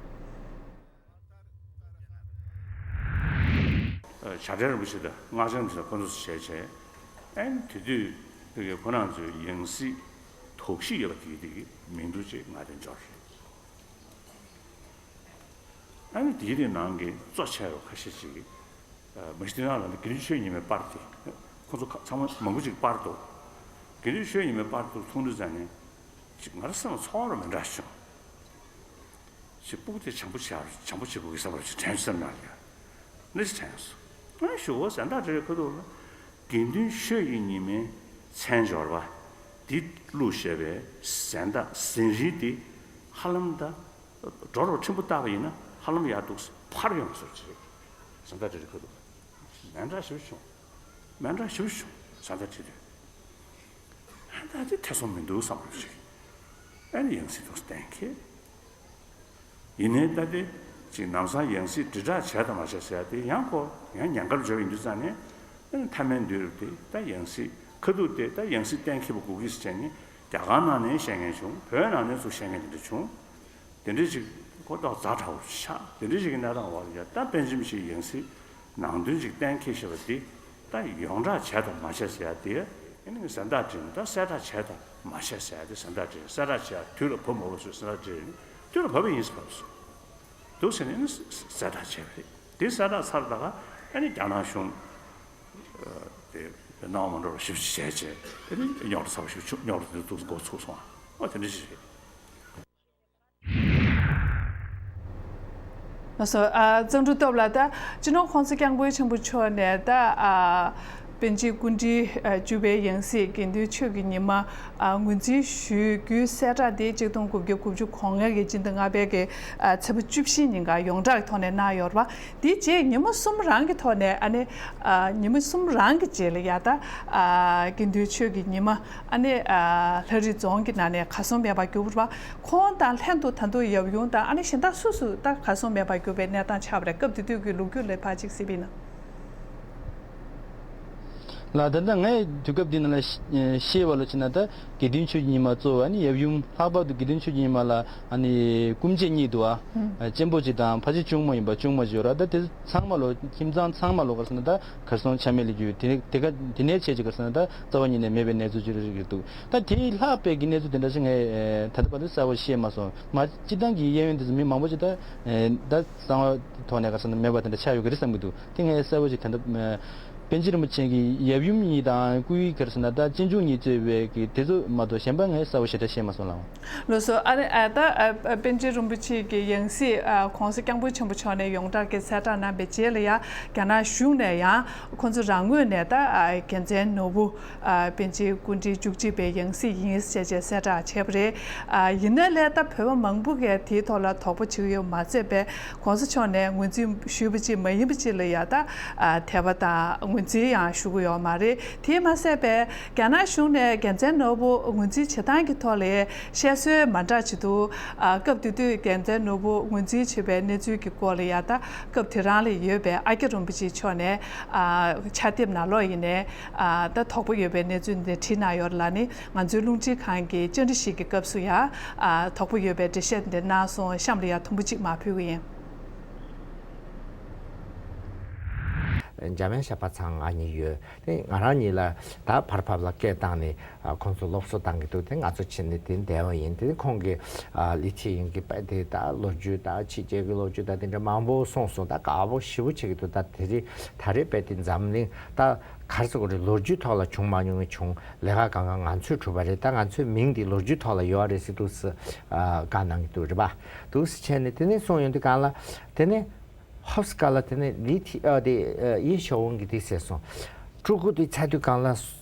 བྱ་བྲལ་རིན་པོ་ཆེ་དང་སྔགས་འཆང་རིན་པོ་ཆེ་དང་ཁོང་ཚོ་བྱས་བྱས། ཨ་ནི་དེ་དུས་ཁོ་རང་ཚོའི་ཡང་སྲིད་དོགས་གཞི་ཡོད་པ་དེ་དེ་གི་མིང་ཐོ་ཅིག་ང་དེ་འབྱོར། ཨ་ནི་དེའི་རིང་ནང་གི་གཙོ་ཆེ་བ་ཁ་ཤས་ཅིག་མ་གཞི་དེ་ནང་ལ་དགེ་འདུན་ཆོས་ཉི་མའི་པར་དེ་ཁོང་ཚོ་ཚང་མ་མང་པོ་ཅིག་པར་འདུག་དགེ་འདུན་ཆོས་ཉི་མའི་པར་དུ་མཐོང་དུས་ཙམ་ནས་ཅིག་ང་རང་སེམས་ལ་ཚོར་བ་མི་འདྲ་བྱུང་། ཅིག་སྤུ་གུ་དེ་བྱམས་པོ་བྱ་བྱམས་པོ་བྱེད་དགོས་ཀྱི་བསམ་པ་ཅིག་དྲན་སེམས་ནང་ལ་ཡ། ནི་ཅིག་དྲན་སོང་། ཨ་ཞུ་བ་གཟན་བདག་འདྲ་བའི་ཁ་ཐུག་ལ་དགེ་འདུན་ཆོས་ཀྱི་ཉི་མའི་མཚན་སྦྱོར་བ་འདི་བླུགས་བཞག་པའི་གཟན་བདག་གཟན་རིལ་དེ་ཧ་ལམ་ད། འགྲོ་རོགས་ཕྲན་བུ་བཏགས་པ་ཡིན་ན་ཧ་ལམ་ཡར་འདུག་ཕར་ཡོང་བཟོ་ཅིག་རེད། བཟོ་ལྟ་དེ་རེད་ཁ་ཐུག་མེ་འདྲ་ཞིབ་བྱུང་། མེ་འདྲ་ཞིབ་བྱུང་བཟོ་ལྟ་དེ་རེད། ད་དེ་ཐེ་ཚོམ་མི་འདུག་བསམ་རོགས་ཅིག་ཨ་ནི་ཡང་སྲིད་དུ་གཏན་འཁེལ། ཡིན་ནའི་ད་དེ་ཅིག་ལམ་སང་ཡང་སྲིད་དྲིལ་བསྒྲགས་བྱས་དང་མ་བྱས་ཟེར་ཡ་དེ་ཡང་ཁོ་ཡང་ཉེན་ཁར་འཇོག་ཡིན་དུས་ཙང་ནས་ཨ་ནི་མཐའ་མའི་དུས་རབས་དེ་ད་ཡང་སྲིད་ཁ་ཐུག་དེ་ད་ཡང་སྲིད་གཏན་འཁེལ་བ་དགོས་ཀྱི་ཟེར་བྱས་ནས་རྒྱ་གར་ནང་ནས་བཤད་མཁན་བྱུང་། བོད་ནང་ནས་ཚུར་བཤད་མཁན་དེ་འདྲ་བྱུང་། དེ་འདྲའི་ཅིག་ཁོ་ཏོག་ཛ་དྲག་པོ་ཆགས། དེ་འདྲའི་ཅིག་གི་གནས་སྟངས་འོག་ལ་ཡ་ད་པཎ་ཆེན་ཞིག་ཡང་སྲིད་ནང་དོན་ཅིག་གཏན་འཁེལ་བཞག་པ་འདི་ད་ཡོངས་གྲགས་བྱས་དང་མ་བྱས་ཟེར་ཡ་དེ་ཨ་ནི་གཟན་བདག་འདྲ་ནི་ད་གསལ་བསྒྲགས་བྱས་དང་མ་བྱས་ཟེར་ཡ་དེ་གཟན་བདག་འདྲ་གསལ་བསྒྲགས་བྱས་ཡ་དུས་ལ་བབ་མ་བབ་སུ་གཟན་བདག་འདྲ་ནི་དུས་ལ་བབ་པ་ཡིན་ཟེར་བབ་སོང་འདུག་ཟེར་ནས་ཨ་ནི་གསལ་བསྒྲགས་བྱས་པ་རེད། དེ་གསལ་བསྒྲགས་ཚར་ད་ག་ཨ་ནི་རྒྱ་ནག་གཞུང་དེ་སྣང་བ་མ་འགྲོ་བ་ཞིབ་ཞིབ་བྱས་བྱས་ཨ་ནི་རྙོག་དྲ་ཚ་བ་ཞིག་བྱུང་། རྙོག་དྲ་དེ་འདུག་འགོ་ཚུགས་སོང་། ཨ་དེ་འདྲ་ཞིག་རེད། ལགས་སོ། ཨ་གཙང་ཕྲུག་སྟོབས་ལགས། ད་སྤྱི་ནོར་༸གོང་ས་༸སྐྱབས་མགོན་ཆེན་པོ་མཆོག་ནས་ད་ཨ་པཎ་ཆེན་སྐུ་ཕྲེང་ཨ་བཅུ་པའི་ཡང་སྲིད་དགེ་འདུན་ཆོས་ཀྱི་ཉི་མ་ཨ་ངོས་འཛིན་ཞུ་རྒྱུའི་གསལ་བསྒྲགས་དེ་ཆིག་སྟོང་དགུ་བརྒྱ་དགུ་བཅུ་གོ་ལྔ་གི་སྤྱི་ཟླ་ལྔ་པའི་གི་ཨ་ཚེས་པ་བཅུ་བཞི་ཉིན་ཀ་ཡོངས་གྲགས་ཀྱི་ཐོག་ནས་གནང་ཡོད་རེད་པ། དེའི་རྗེས་ཉིན་མོ་གསུམ་རང་གི་ཐོག་ནས་ཨ་ནི་ཨ་ཉིན་མོ་གསུམ་རང་གི་རྗེས་ལ་ཡ་ད་ཨ་དགེ་འདུན་ཆོས་ཀྱི་ཉི་མ་ཨ་ནི་ཨ་ལྷ་རིས་རྫོང་གི་ནང་ནས་གར་སོང་མེད་པར་གྱུར་པ་རེད་པ། ཁོང་དང་ལྷན་དུ་ད་དུང་ཡབ་ཡུམ་དང་ཨ་ནི་གཞན་དག་སུ་སུ་ད་གར་སོང་མེད་པར་གྱུར་པའི་གནས་སྟངས་ཆགས་པ་རེད། སྐབས་དེ་དུས་ཀྱི་ལོ་རྒྱུས་ལ་ཕར་ཅིག་གཟིགས་པ་ཡིན་ན། ལགས། ད་ལྟ་ངས་དུས་སྐབས་འདི་ནང་ལ་ཤེས་པ་ལ་བྱས་ན། ད་དགེ་འདུན་ཆོས་ཀྱི་ཉི་མ་གཙོ་བོ་ཨ་ནི་ཡབ་ཡུམ། ལྷག་པར་དུ་དགེ་འདུན་ཆོས་ཀྱི་ཉི་མ་ལ་ཨ་ནི་སྐུ་མཆེད་གཉིས་འདུག་ཨ། གཅེན་པོ་གཅིག་དང་ཕ་ཆེ་གཅུང་མོ་ཡིན་པ་གཅུང་མོ་ཅིག་ཡོད་ར། ད་དེ་ཚང་མ་ལོ། ཁྱིམ་ཚང་ཚང་མ་ལོ་ག་རེ་ཟེར་ན་ད་གར་སོང་ཆ་མེད་ལས་གྱུར། དེ་དེ་ག་དེ་ནས་བྱས་ཀྱི་ག་རེ་ཟེར་ན་ད་རྩ་བ་ཉིད་ནས་མེད་པའི་གནས་ཚུལ་ཅིག་རེད་འདུག། ད་དེའི་ལྷག་པའི་གི་གནས་ཚུལ་དེ་འདྲ་ཞིག་ངས་ད་ལྟ་བར་དུ་གསལ་པོ་ཤེས་མ་སོང་། མ་སྤྱིར་བཏང་གི་གཡས་གཡོན་དེ་ཚོ་མི་མང་པོ་ཅིག་ད་ད་གསང་བ་ཐོག་ནས་ག་རེ་ཟེར་ན་མེད་པ་དེ་འདྲ་ཆགས་ཡོད་ཀྱི་རེད་བསམ་གྱི་འདུག། དེ་ངས་གསལ་པོ་ཅིག་ད་ལྟ་པཎ་ཆེན་རིན་པོ་ཆེ་གི་ཡབ་ཡུམ་གཉིས་དང་སྐུའི་ག་རེ་ཟེར་ན་ད་གཅེན་གཅུང་གཉིས་གཙོས་པའི་གི་དེ་ཚོ་མ་གཏོགས་གཞན་པ་ངས་གསལ་པོ་ཞེ་དྲག་ཤེས་མ་སོང་ལགས། ལགས་སོ། ཨ་རེ། ཨ་ད་ཨ་ཨ་པཎ་ཆེན་རིན་པོ་ཆེ་གི་ཡང་སྲིད་ཨ་༸གོང་ས་༸སྐྱབས་མགོན་ཆེན་པོ་མཆོག་ནས་ཡོངས་གྲགས་ཀྱི་གསལ་བསྒྲགས་གནང་བའི་རྗེས་ལ་ཡང་རྒྱ་ནག་གཞུང་ནས་ཡང་ཁོང་ཚོ་རང་ངོས་ནས་ད་ཨ་རྒྱལ་མཚན་ནོར་བུ་ཨ་པཎ་ཆེན་སྐུ་ཕྲེང་བཅུ་གཅིག་པའི་ཡང་སྲིད་ཡིན་ཞེས་བྱས་གསལ་བསྒྲགས་བྱས་པ་རེད། ཨ་ཡིན་ནའི་ལས་ད་བོད་པ་མང་པོ་གིས་དེའི་ཐོག་ལ་དོགས་པ་བྱེད་ཀྱི་ཡོད་མ་ཚད་པས། ༸གོང་ས་མཆོག་ནས་ངོས་འཛིན་ཞུས་པ་ཅིག་མ་ཡིན་པ་ཅིག་ལ་ཡ་ད་ཨ་དད་པ་དང་ངོས་འཛིན་ཡང་ཞུ་གི་ཡོད་མ་རེད། དེས་མ་ཟད་པས་རྒྱ་ནག་གཞུང་ནས་རྒྱལ་མཚན་ནོར་བུ་ངོས་འཛིན་བྱེད་སྟངས་ཀྱི་ཐོག་ལ་བཤད་སྲོལ་མ་འདྲ་ཅིག་འདུག། ཨ་སྐབས་དེ་དུས་རྒྱལ་མཚན་ནོར་བུ་ངོས་འཛིན་བྱེད་པའི་གནས་ཚུལ་གྱི་སྐོར་ལ་ཡ་ད་སྐབས་དེ་རང་ལ་ཡོད་པའི་ཨ་ཀྱ་རིན་པོ་ཆེ་མཆོག་ནས་ཨ་ཕྱག་དེབ་ནང་ལོགས་ཡིན་ནས་ཨ་ད་དོགས་པ་ཡོད་པའི་གནས་ཚུལ་འདི་བྲིས་གནང་ཡོད་ལ་ནི། ང་ཚོའི་རླུང་འཕྲིན་ཁང་གི་བཅར་འདྲི་ཞིག་གི་སྐབས་སུ་ཡང་ཨ་དོགས་པ་ཡོད་པའི་འགྲེལ་བཤད་འདི་གནང་སོང་། གཤམ་ལ་ཡང་དུམ་བུ་གཅིག་མར་ཕུལ་གི་ཡིན། འཇམ་དབྱངས་ཞབས་པ་ཚང་ང་གཉིས་ཡོད། དེ་ང་རང་གཉིས་ལ་ད་བར་ཕབ་ལ་སྐད་བཏང་ནས་ཨ་ཁོང་ཚོ་སློབ་གསོ་བཏང་གི་འདུག། དེ་ང་ཚོ་ཕྱིན་ནས་དེ་བསྡད་པ་ཡིན། དེ་ཁོང་གིས་ཨ་ལི་ཐི་ཡིན་གྱི་པ་དེ་ད་ལོ་རྒྱུས་ད་ཕྱི་རྒྱལ་གྱི་ལོ་རྒྱུས་ད་དེ་འདྲ་མང་པོ་གསུངས་སོང་། ད་དགའ་པོ་ཞེ་པོ་བྱེད་ཀྱི་འདུག། ད་དེ་རིང་ད་རེས་པས་དེ་འཛམ་གླིང་ད་ག་རེ་ཟེར་དགོས་རེད། ལོ་རྒྱུས་ཐོག་ལ་བྱུང་མ་མྱོང་བའི་བྱུང་། ལས་ཀ་གང་ག་ང་ཚོས་གྲུབ་པ་རེད། ད་ང་ཚོའི་མིང་འདི་ལོ་རྒྱུས་ཐོག་ལ་ཡོད་རེད་ཟེར་འདུག་སེ་ཨ་བཀའ་གནང་གི་འདུག་རེད་པ། འདུག་སེ་བྱས་ནས་དེ་ནས་གསུངས་ཡོང་དུས་སྒང་ལ་དེ་ནས་ཧོབ་སི་ཀ་ལ་དེ་ནས་ལི་ཐི་ཨ་དེ་ཨ་ཡེ་ཤོ་ཝུན་གྱིས་དེ་ཟེར་སོང་། ཕྲུ་གུ་དེ་ཚ་དུས་སྒང་ལ་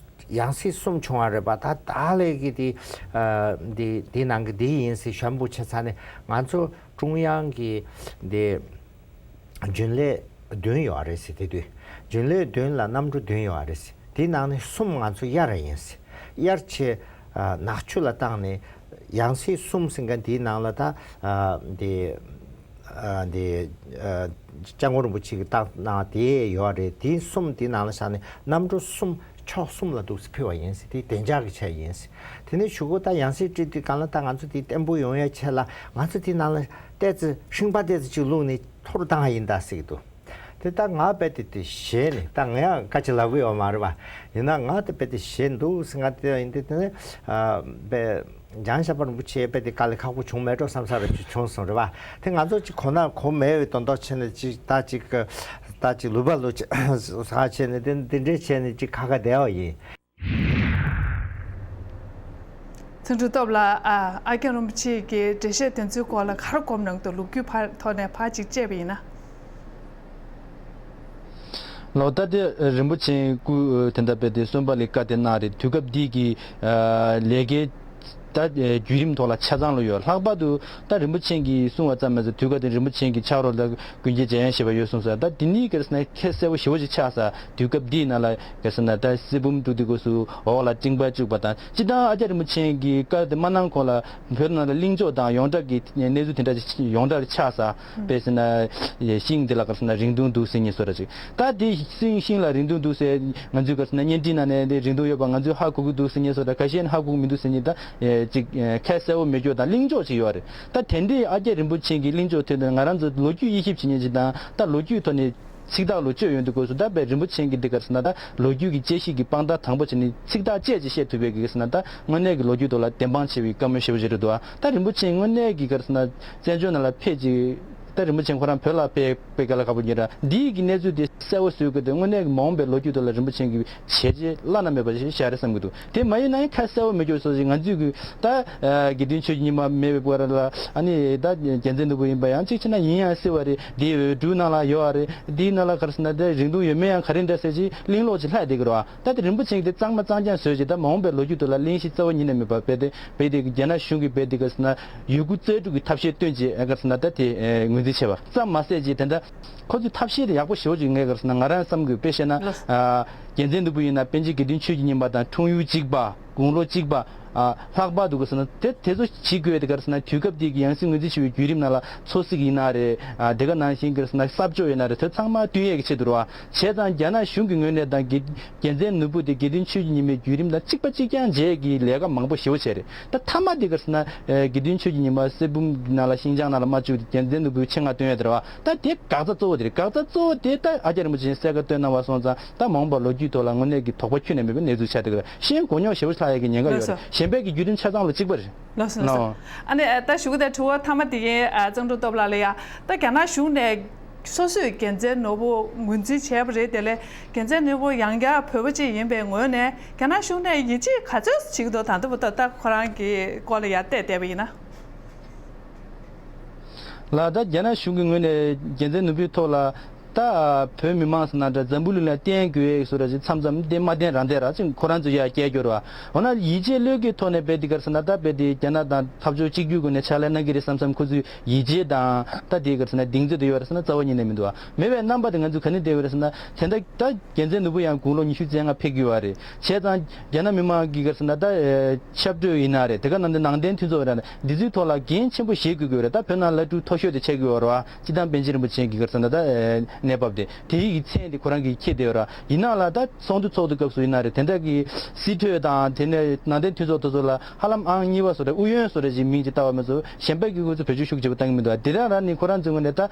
ཡང་སྲིད་གསུམ་བྱུང་བ་རེད་པ། ད་ད་ལས་ཀྱི་དེ་ཨ་དེ་དེ་ནང་གི་དེ་ཡིན་ཟེར་ཞུ་འབོད་བྱས་ཚར་ནས་ང་ཚོ་ཀྲུང་དབྱང་གི་དེ། རྒྱུན་ལས་བདུན་ཡོད་རེད་ཟེར། དེ་དུས་རྒྱུན་ལས་བདུན་ལ་གནམ་གྲུ་བདུན་ཡོད་རེད་ཟེར། དེའི་ནང་ནས་གསུམ་ང་ཚོ་གཡར་ཡིན་ཟེར། གཡར་བྱས་ཨ་ནག་ཆུ་ལ་བཏང་ནས་ཡང་སྲིད་གསུམ་ཟེར་མཁན་དེའི་ནང་ལ་ད་ཨ་འདི་ཨ་འདི་ཨ་སྐྱབས་མགོན་རིན་པོ་ཆེ་གིས་བཏང་གནང་དེ་ཡོད་རེད། དེ་གསུམ་དེའི་ནང་ལ་བཞག་ནས་གནམ་གྲུ་གསུམ་ཕྱོགས་གསུམ་ལ་འདུག་སེ་ཕུལ་བ་ཡིན་ཟེར། དེ་བདེ་འཇགས་ཀྱི་ཆེད་ཡིན་ཟེར། དེ་ནས་གཞུག་གུ་ད་ཡང་སྲིད་སྤྲད་དུས་སྒང་ལ་ད་ང་ཚོ་དེ་བརྟན་པོ་ཡོང་ཡ་ཆེད་ལ་ང་ཚོ་དེའི་ནང་ལ་ཏོག་ཙམ་ཤིང་པ་ཏོག་ཙམ་ཅིག་བླུགས་ནས་འཐོར་བཏང་ཡིན་ད་ཟེར་གྱི་འདུག། དེ་ད་ང་རྦད་དེ་དེ་ཞེད་ནས། ད་ང་ཡང་བཀའ་ཅི་ལབ་ཀྱི་ཡོད་མ་རེད་པ། ཡིན་ན་ང་དེ་རྦད་དེ་ཞེད་འདུག་ཟེར། ང་དེ་ཡིན་དུས་དེ་ནས་ཨ་རྦད་འཇང་ཞབས་པ་རིན་པོ་ཆེ་རྦད་དེ་དཀའ་ལས་ཁག་པོ་བྱུང་མེད་འགྲོ་བསམ་ས་རེ་བྱུང་སོང་རེད་པ། དེ་ང་ཚོ་ཅིག་གོ་ན་གོ་མེད་པའི་དོན་དག་བྱས་ནས་ཅིག་ད་ཅིག་ད་ཅིག་ལུས་པ་ལོ་ཟ་བྱས་ནས་དེ་འདི་འདྲས་བྱས་ནས་ཅིག་ཁ་ཁ་བསྡད་པ་ཡིན། ཚེ་འཕྲིན་སྟོབས་ལགས། ཨ་ཨ་ཀྱ་རིན་པོ་ཆེ་གི་འགྲེལ་བཤད་དེ་ཚོའི་སྐོར་ལ་ག་རེ་གོ་གནང་འདུག། ལོ་རྒྱུས་ཕར་ཐོག་ནས་ཕར་ཅིག་དཔྱད་པ་ཡིན་ན། ལགས། ད་དེ་རིན་པོ་ཆེ་སྐུ་དེ་འདྲ་རྦད་དེ་གསོན་པ་ལ་བཀའ་དེ་གནང་རེད། དུས་སྐབས་འདི་གི་ཨ་ལས་ཀའི་ད་བརྒྱུད་རིམ་ཐོག་ལ་ཆ་ཚང་ལོ་ཡོད། ལྷག་པར་དུ་ད་རིན་པོ་ཆེ་གིས་གསུངས་པ་ཙམ་མ་ཟད་དུས་སྐབས་དེ་རིན་པོ་ཆེ་གི་ཕྱག་རོགས་ལ་ཀུན་མཁྱེན་འཇམ་དབྱངས་ཞེས་པ་ཡོད་གསུངས་སོང་། ད་དེ་གཉིས་ཀྱི་ནས་ཁྱད་གསལ་པོ་ཞེ་པོ་ཅིག་ཆགས་ས། དུས་སྐབས་འདིའི་ནང་ལ་ག་རེ་ཟེར་ན་ད་གསེར་བུམ་དཀྲུགས་དུས་སྐབས་སུ་འོག་ལ་བཅིངས་པ་བཅུག་པ་དང་། སྤྱིར་བཏང་ཨ་ཀྱ་རིན་པོ་ཆེ་གི་བཀའ་དེ་མ་གནང་གོང་ལ་བོད་ནང་ལ་གླེང་ཕྱོགས་དང་ཡོངས་གྲགས་ཀྱི་གནས་ཚུལ་དེ་འདྲ་ཅིག་ཡོངས་གྲགས་ཆགས་ས། དཔེ་ཟེར་ན་ཤིང་འདི་ལ་ག་རེ་ཟེར་ན་རིང་ཐུང་འདུག་ཟེར་མཁན་བཟོ་འདྲ་ཅིག། ད་དེ་ཤིང་ཤིང་ལ་རིང་ཐུང་འདུག་ཟེར། ང་ཚོས་ག་རེ་ཟེར་ན་བརྙན་འཕྲིན་ནང་ནས་དེ་རིང་ཐུང་ཡོད་པ་ང་ཚོས་ཧ་གོ་གི་འདུག་ཟེར་མཁན་བཟོ་འདྲ། ཁ་ཤས་ནི་ཧ་གོ་གི་མི་འདུག་ཟེར་མཁན་ད་ཅིག་ཁ་གསལ་པོ་མེད་ཕྱོགས་དང་གླེང་ཕྱོགས་ཅིག་ཡོད་རེད། ད་དེ་འདྲའི་ཨ་ཀྱ་རིན་པོ་ཆེ་གི་གླེང་ཕྱོགས་ཐད་ནས་ང་རང་ཚོ་ལོ་རྒྱུས་དབྱེ་ཞིབ་བྱེད་མཁན་ཅིག་དང་། ད་ལོ་རྒྱུས་ཐོག་ནས་ཚིག་ཐག་ལོ་གཅོད་ཡོང་དུས་སྐབས་སུ་ད་དཔེ་རིན་པོ་ཆེ་གི་འདི་ག་རེ་ཟེར་ན་ད་ལོ་རྒྱུས་ཀྱི་དཔྱད་གཞི་གི་དཔང་རྟགས་དང་པོ་བྱས་ནས་ཚིག་ཐག་བཅད་ཅིག་བཤད་ཐུབ་པའི་གི་ག་རེ་ཟེར་ན་ད་དངོས་གནས་ཀྱི་ལོ་རྒྱུས་ཐོག་ལ་བདེན་དཔང་ཆེ་བའི་བཀའ་མོལ་ཞེ་པོ་ཅིག་རེད་འདུག་ཨ། ད་རིན་པོ་ཆེ་དངོས་གནས་ཀྱི་ག་རེ་ཟེར་ན་བཙན་བྱོལ་ནང་ལ་ཕེབས་ཅིག། ད་རིན་པོ་ཆེ་ཁོ་རང་བོད་ལ་ཕེབས་པའི་སྐབས་ལ་ག་པོ་ཉིན་ར་འདིའི་གི་གནས་ཚུལ་དེ་གསལ་པོ་བཟོས་དགོས་ཏེ། དངོས་གནས་ཀྱི་མ་འོངས་པའི་ལོ་རྒྱུས་ཐོག་ལ་རིན་པོ་ཆེ་གི་བྱས་རྗེས་བླ་ན་མེད་པ་ཞིག་བཞག་རེད་བསམ་གྱི་འདུག། དེ་མ་ཡིན་ན་ཡང་ཁ་གསལ་པོ་མེད་ཀྱོག་སོགས་ཞིག་ང་ཚོས་གི་ད་ཨ་དགེ་འདུན་ཆོས་ཀྱི་ཉི་མ་མེད་པའི་སྐོར་ལ་ཨ་ནི་ད་རྒྱལ་མཚན་ནོར་བུ་ཡིན་པ་ཡང་གཅིག་བྱས་ན་ཡིན་ཡང་སྲིད་པ་རེད། འདི་འོས་སྒྲུབ་ནང་ལ་ཡོད་པ་རེད། འདིའི་ནང་ལ་ག་རེ་ཟེར་ན་ད་རིང་ཐུང་ཡོད་མེད་ཡང་ག་རེ་འདྲ་ཟེར་ཅིག་གླེང་ལོག་ཅིག་ལྷག་བསྡད་ཀྱི་རེད་བ། ད་དེ་རིན་པོ་ཆེ་གི་དེ་གཙང་མ་གཙང་རྐྱང་བཟོས་ཅིག་ད་མ་འོངས་པའི་ལོ་རྒྱུས་ཐོག་ལ་གླེང་གཞི་རྩ་བ་ཉིད་ནས་མེད་པ་རྦད་དེ་རྦད་དེ་རྒྱ་ནག་གཞུང་གིས་རྦད་དེ་ག་རེ་ཟེར་ན་ཡོད་རྒུ་རྩལ་སྤྲུགས་ཀྱི་ཐབས་ཤེས་བཏོན་ཅིག་ག་རེ་ཟེར་ན་ད་དེ་ངོས་འཛིན་བྱས་པ་ཙམ་མ་ཟད་ཅིག་དེ་འདྲ་ཁོ་ཚོས་ཐབས་ཤེས་དེ་ཡག་པོ་ཞེ་པོ་ཅིག་ངས་ག་རེ་ཟེར་ན་ང་རང་བསམ་གི་དཔེ་བཤད་ན། ལགས། ཨ་རྒྱལ་མཚན་ནོར་བུ་ཡིན་ན་པཎ་ཆེན་དགེ་འདུན་ཆོས་ཀྱི་ཉི་མ་དང་འཁྲུངས་ཡུལ་གཅིག་པ། དགུང་ལོ་གཅིག་པ། ཨ་ལྷག་པར་དུ་ག་རེ་ཟེར་ན་དེ་དེ་ཚོ་བྱེད་དགོས་དེ་ག་རེ་ཟེར་ན་དུས་སྐབས་དེ་གི་ཡང་སྲིད་ངོས་འཛིན་བྱེད་པའི་བརྒྱུད་རིམ་ནང་ལ་མཚོ་སྲིད་ཡིན་ན་རེད། ཨ་དེ་ག་ནང་བཞིན་ག་རེ་ཟེར་ན་གསབ་འཇོག་ཡིན་ན་རེད། དེ་ཚང་མ་བསྟུན་ཡས་ཀྱི་ཆེད་དུ་རེད་བ། བྱས་ཙང་རྒྱ་ནག་གཞུང་གི་ངོས་ནས་དང་དགེ་རྒྱལ་མཚན་ནོར་བུ་དེ་དགེ་འདུན་ཆོས་ཀྱི་ཉི་མའི་བརྒྱུད་རིམ་དང་གཅིག་པ་གཅིག་རྐྱང་བྱས་ཀྱི་ལས་ཀ་མང་པོ་ཞེ་པོ་བྱས་རེད། ད་མཐའ་མ་དེ་ག་རེ་ཟེར་ན་ཨ་དགེ་འདུན་ཆོས་ཀྱི་ཉི་མ་གསེར་བུམ་ནང་ལ་ཤིན་ཅང་ནང་ལ་མ་བཅུག་སྟེ་རྒྱལ་མཚན་ནོར་བུའི་ཆེད་མངགས་བཏོན་ཡས་དེ་རེད་བ། ད་དེ་འགག་རྩ་གཙོ་བོ་དེ་རེད། འགག་རྩ་གཙོ་བོ་དེ་ད་ཨ་ཀྱ་རིན་པོ་ཆེས་གསལ་ཁ་བཏོན་གནང་བ་སོང་ཙང་ད་མ་འོངས་པ་ལོ་རྒྱུས་ཐོག་ལ་དངོས་གནས་ཀྱི་དོགས་པ་ཁྱོན་ནས་མེད་པའི་གནས་ཚུལ་ཆགས་བསྡད་ཀྱི་རེད། གཞན་མགོ་རྙོག་ཞེ་པོ་ཆགས་ཡས་ཀྱི་ཉེན་ཁ་ཡོད་རེད། ལགས་སོ། གཞན་པའི་གི་བརྒྱུད་རིམ་ཆ་ཚང་ལ་གཅིག་པ་རེད། ལགས་སོ་ལགས་སོ། ཨ་ནི་ད་ཞུ་གི་དེ་དྲི་བ་མཐའ་མ་དེ་ཡིན། ཨ་གཙང་སྒྲོལ་སྟོབས་ལགས་ལ་ཡ། ད་རྒྱ་ནག་གཞུང་ནས་སོ་སོས་རྒྱལ་མཚན་ནོར་བུ་ངོས་འཛིན་བྱས་པ་རེད། དེ་ལས་རྒྱལ་མཚན་ནོར་བུ་ཡང་བསྐྱར་བོད་པ་ཅིག་ཡིན་པའི་ངོས་ནས་རྒྱ་ནག་གཞུང་ནས་ཡིད་ཆེས་ག་ཚོད་བྱེད་ཀྱི་འདུག་ད་ལྟ་བར་དུ་ད་ཁོ་རང་གི་སྐོར་ལ་ཡ་བལྟས་བསྡད་པ་ཡིན་ན། ལགས། ད་རྒྱ་ནག་གཞུང་གི་ངོས་ནས་རྒྱལ་མཚན་ནོར་བུའི་ཐོག་ལ་ད་བོད་མི་མང་ཟེར་ན་འདྲ་འཛམ་བུ་གླིང་ལ་བསྟན་དགོས་ཟེར་ར་ཅིག་མཚམས་མཚམས་བསྟན་མ་བསྟན་རང་བསྟན་ར་ཅིག་ཁོ་རང་ཚོ་ཡ་སྐད་སྐྱོར་བ། འོ་ན་ཡིད་ཆེས་བློས་འགེལ་ཐོག་ནས་བོད་འདི་ག་རེ་ཟེར་ན་ད་བོད་འདི་རྒྱ་ནག་དང་འཐབ་ཕྱོགས་གཅིག་གྱུར་སྒོ་ནས་ཕྱག་ལས་གནང་གི་རེད་བསམ་བསམ་ཁོ་ཚོའི་ཡིད་ཆེས་དང་ད་དེ་ག་རེ་ཟེར་ན་གདེང་ཚོད་དེ་ཡོད་རེད་ཟེར་ན་རྩ་བ་ཉིད་ནས་མི་འདུག་བ། མེད་པའི་རྣམ་པ་དེ་ང་ཚོས་ག་ནས་བསྡད་ཡོད་རེད་ཟེར་ན་དེ་འདྲ་ད་རྒྱལ་མཚན་ནོར་བུ་ཡང་དགུང་ལོ་ཉི་ཤུ་རྩ་ལྔ་ཕེབས་ཀྱི་ཡོད་རེད། བྱས་ཙང་རྒྱ་ནག་མི་མང་གི་ག་རེ་ཟེར་ན་ད་ཨེ་ཆབ་སྲིད་ཡིན་ན་རེད། དེ་ག་ནང་བཞིན་ནང་བསྟན་མཐུན་ཚོགས་ཡིན་ན་རེད། འདི་ཚོའི་ཐོག་ལ་འགན་ཆེན་པོ་བཞེས་དགོས་ཀྱི་ཡོད་རེད། ད་བོད་ནང་བླ་སྤྲུལ་མཐོ་ཤོས་དེ་ཆགས་ཀྱི་ཡོད་རེད་བ། སྤྱིར་བཏང་པཎ་ཆེན་རིན་པོ་ཆེ་གི་ག་རེ་ཟེར་ན་ད་ཨེ་གནས་བབ་དེ་དེའི་གི་མཚན་དེ་ཁོ་རང་གིས་འཁྱེར་བསྡད་ཡོད་རེད། ཡིན་ནའང་ལ་ད་ཚོགས་འདུ་ཚོགས་དུས་སྐབས་སུ་ཡིན་ན་རེད། དེ་འདྲ་གི་སྲིད་གྲོས་དང་དེ་ནས་ནང་བསྟན་མཐུན་ཚོགས་དེ་ཚོ་ལ་ཧ་ལམ་ཨང་གཉིས་པ་བཟོ་འདྲ་ཨུ་ཡོན་བཟོ་འདྲ་ཅིག་མིང་ཅིག་བཏགས་པ་མ་གཏོགས་གཞན་པ་གི་ཁོ་ཚོ་བེད་སྤྱོད་ཤུགས་ཆེ་པོ་བཏང་གི་མི་འདུག་དེ་རང་རང་ནི་ཁོ་རང་ཚོའི་ངོས་ནས་ད་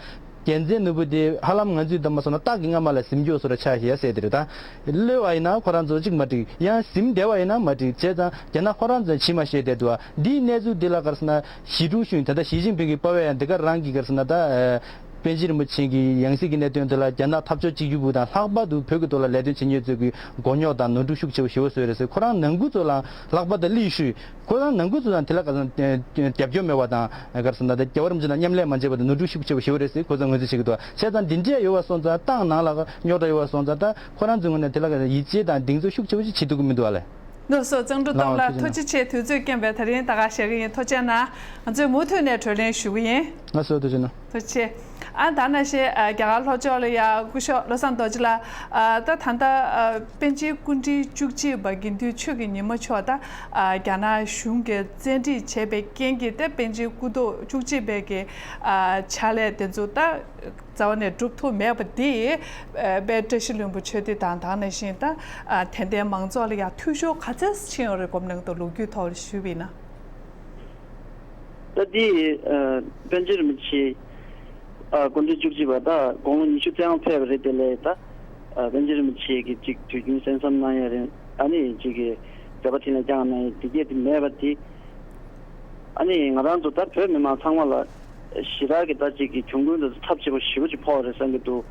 རྒྱལ་མཚན་ནོར་བུ་དེ་ཧ་ལམ་ང་ཚོས་ད་མ་སོང་ན་སྟག་གི་རྔ་མ་ལ་གཟིམ་རྒྱུ་བཟོ་འདྲ་ཆགས་ཤག་ཟེར་དེ་རེད། ད་གློད་པ་ཡིན་ན་ཁོ་རང་ཚོ་གཅིག་མ་འགྲིག་ཡང་གཟིམ་བསྡད་པ་ཡིན་ན་མ་འགྲིག་བྱས་ཙང་རྒྱ་ནག་ཁོ་རང་ཚོས་ཇི་མ་ཤེས་བསྡད་འདུག་འདིའི་གནས་ཚུལ་འདི་ལ་ག་རེ་ཟེར་ན་ཞི་ཀྲུང་ཞུ་ཡིན། ད་ལྟ་ཞི་ཅིན་ཕིང་གི་པ་ཝེ་ཡང་འདི་ག་རང་གི་ག་རེ་ཟེར་ན་ད་ཨ་པཎ་ཆེན་རིན་པོ་ཆེ་གི་ཡང་སྲིད་ཀྱི་གནད་དོན་དེ་ལ་རྒྱ་ནག་འཐབ་ཕྱོགས་གཅིག་གྱུར་པུའུ་དང་ལྷག་པར་དུ་བོད་ཀྱི་ཐོག་ལ་ལས་དོན་བྱེད་མཁན་ཚོས་ཀྱི་མགོ་རྙོག་དང་ནོར་འཁྲུལ་ཤུགས་ཆེ་པོ་ཞེ་པོ་བཟོས་རེད་ཟེར། ཁོ་རང་ནང་ཁུལ་ཚོ་ལ་ལྷག་པར་དུ་ལི་ཞུས། ཁོ་རང་ནང་ཁུལ་ཚོ་དང་དེ་ལ་ག་རེ་ཟེར་ན་རྒྱབ་སྐྱོར་མེད་པ་དང་ག་རེ་ཟེར་ན་ད་རྒྱལ་བ་རིན་པོ་ཆེ་དང་མཉམ་ལས་མ་བྱས་པ་དང་ནོར་འཁྲུལ་ཤུགས་ཆེ་པོ་ཞེ་པོ་རེད་ཟེར་ཁོ་ཚོ་ངོས་འཛིན་བྱེད་ཀྱི་འདུག་བྱས་ཙང་འདི་འདྲས་ཡོད་པ་སོང་ཙང་ཏང་ནང་ལ་རྙོག་དྲ་ཡོད་པ་སོང་ཙང་ད་ཁོ་རང་ཚོའི་ངོས་ནས་དེ་ལ་ག་རེ་ཡིད་ཆེས་དང་གདེང་ཚོད་ཤུགས་ཆེ་པོ་ཞིག་བྱེད་ཐུབ་ཀྱི་མི་འདུག་ཨ་ལས། ལགས་སོ། གཙང་སྒྲོལ་སྟོབས་ལགས་ཐུགས་རྗེ་ཆེ། དུས་ཚོད་རྐྱེན་པས་ད་རིང་ད་ག་ཞུ་གི་ཡིན། ཐུགས་རྗེ་གནང་། ང་ཚོས་མུ་མཐུད་ནས་གྲོས་གླེང་ཞུ་གི་ཡིན། ང་ཚོ་ཐུགས་རྗེ་གནང་། ཐུགས་རྗེ་ཆེ། ཨ་ད་ནང་བཞིན་ཨ་རྒྱ་གར་ལྷོ་ཕྱོགས་ལ་ཡ་སྐུ་ཞབས་བློ་བཟང་རྡོ་རྗེ་ལགས། ཨ་ད་ད་ལྟ་ཨ་པཎ་ཆེན་སྐུ་ཕྲེང་བཅུ་གཅིག་པ་དགེ་འདུན་ཆོས་ཀྱི་ཉི་མ་མཆོག་ད་ཨ་རྒྱ་ནག་གཞུང་གིས་བཙན་ཁྲིད་བྱས་པའི་རྐྱེན་གྱིས་ད་པཎ་ཆེན་སྐུ་ཐོག་བཅུ་གཅིག་པའི་གི་ཨ་ཕྱག་ལས་དེ་ཚོ་ད་རྩ་བ་ནས་སྒྲུབ་ཐུབ་མེད་པ་འདི་ཨ་དཔལ་བཀྲ་ཤིས་ལྷུན་པོ་ཆོས་སྡེ་དང་ད་ནང་བཞིན་ད་ཨ་དད་ལྡན་མང་ཚོགས་ལ་ཡ་འཐུས་ཤོར་ག་ཚད་ཕྱིན་ཡོད་རེད་གོ་མིན་ནང་དུ་ལོ་རྒྱུས་ཐོག་ལ་ཞུས་པ་ཡིན་ན། ད་འདི་ཨ་པཎ་ཆེན་རིན་པོ་ཆེ་ཨ་སྐུ་ཕྲེང་བཅུ་གཅིག་པ་ད་དགུང་ལོ་ཉི་ཤུ་རྩ་ལྔ་ཕེབས་པ་རེད། དེ་ལས་ད་ཨ་པཎ་ཆེན་རིན་པོ་ཆེ་གིས་ཅིག་དུས་རྒྱུན་གསན་བསམ་གནང་ཡ་རེད། ཨ་ནི་ཅིག་གི་མཛད་པ་འཕྲིན་ལས་བསྐྱངས་གནང་ཡ་དེ་གས་དེ་མེད་པ་དེ། ཨ་ནི་ང་རང་ཚོ་ད་བོད་མི་མང་ཚང་མ་ལ་ཞེ་དྲག་གི་ད་ཅིག་གི་གྱོང་གུན་དེ་ཚོ་ཚབས་ཆེ་པོ་ཞེ་པོ་ཅིག་ཕོག་རེད་བསམ་གྱི་འདུག་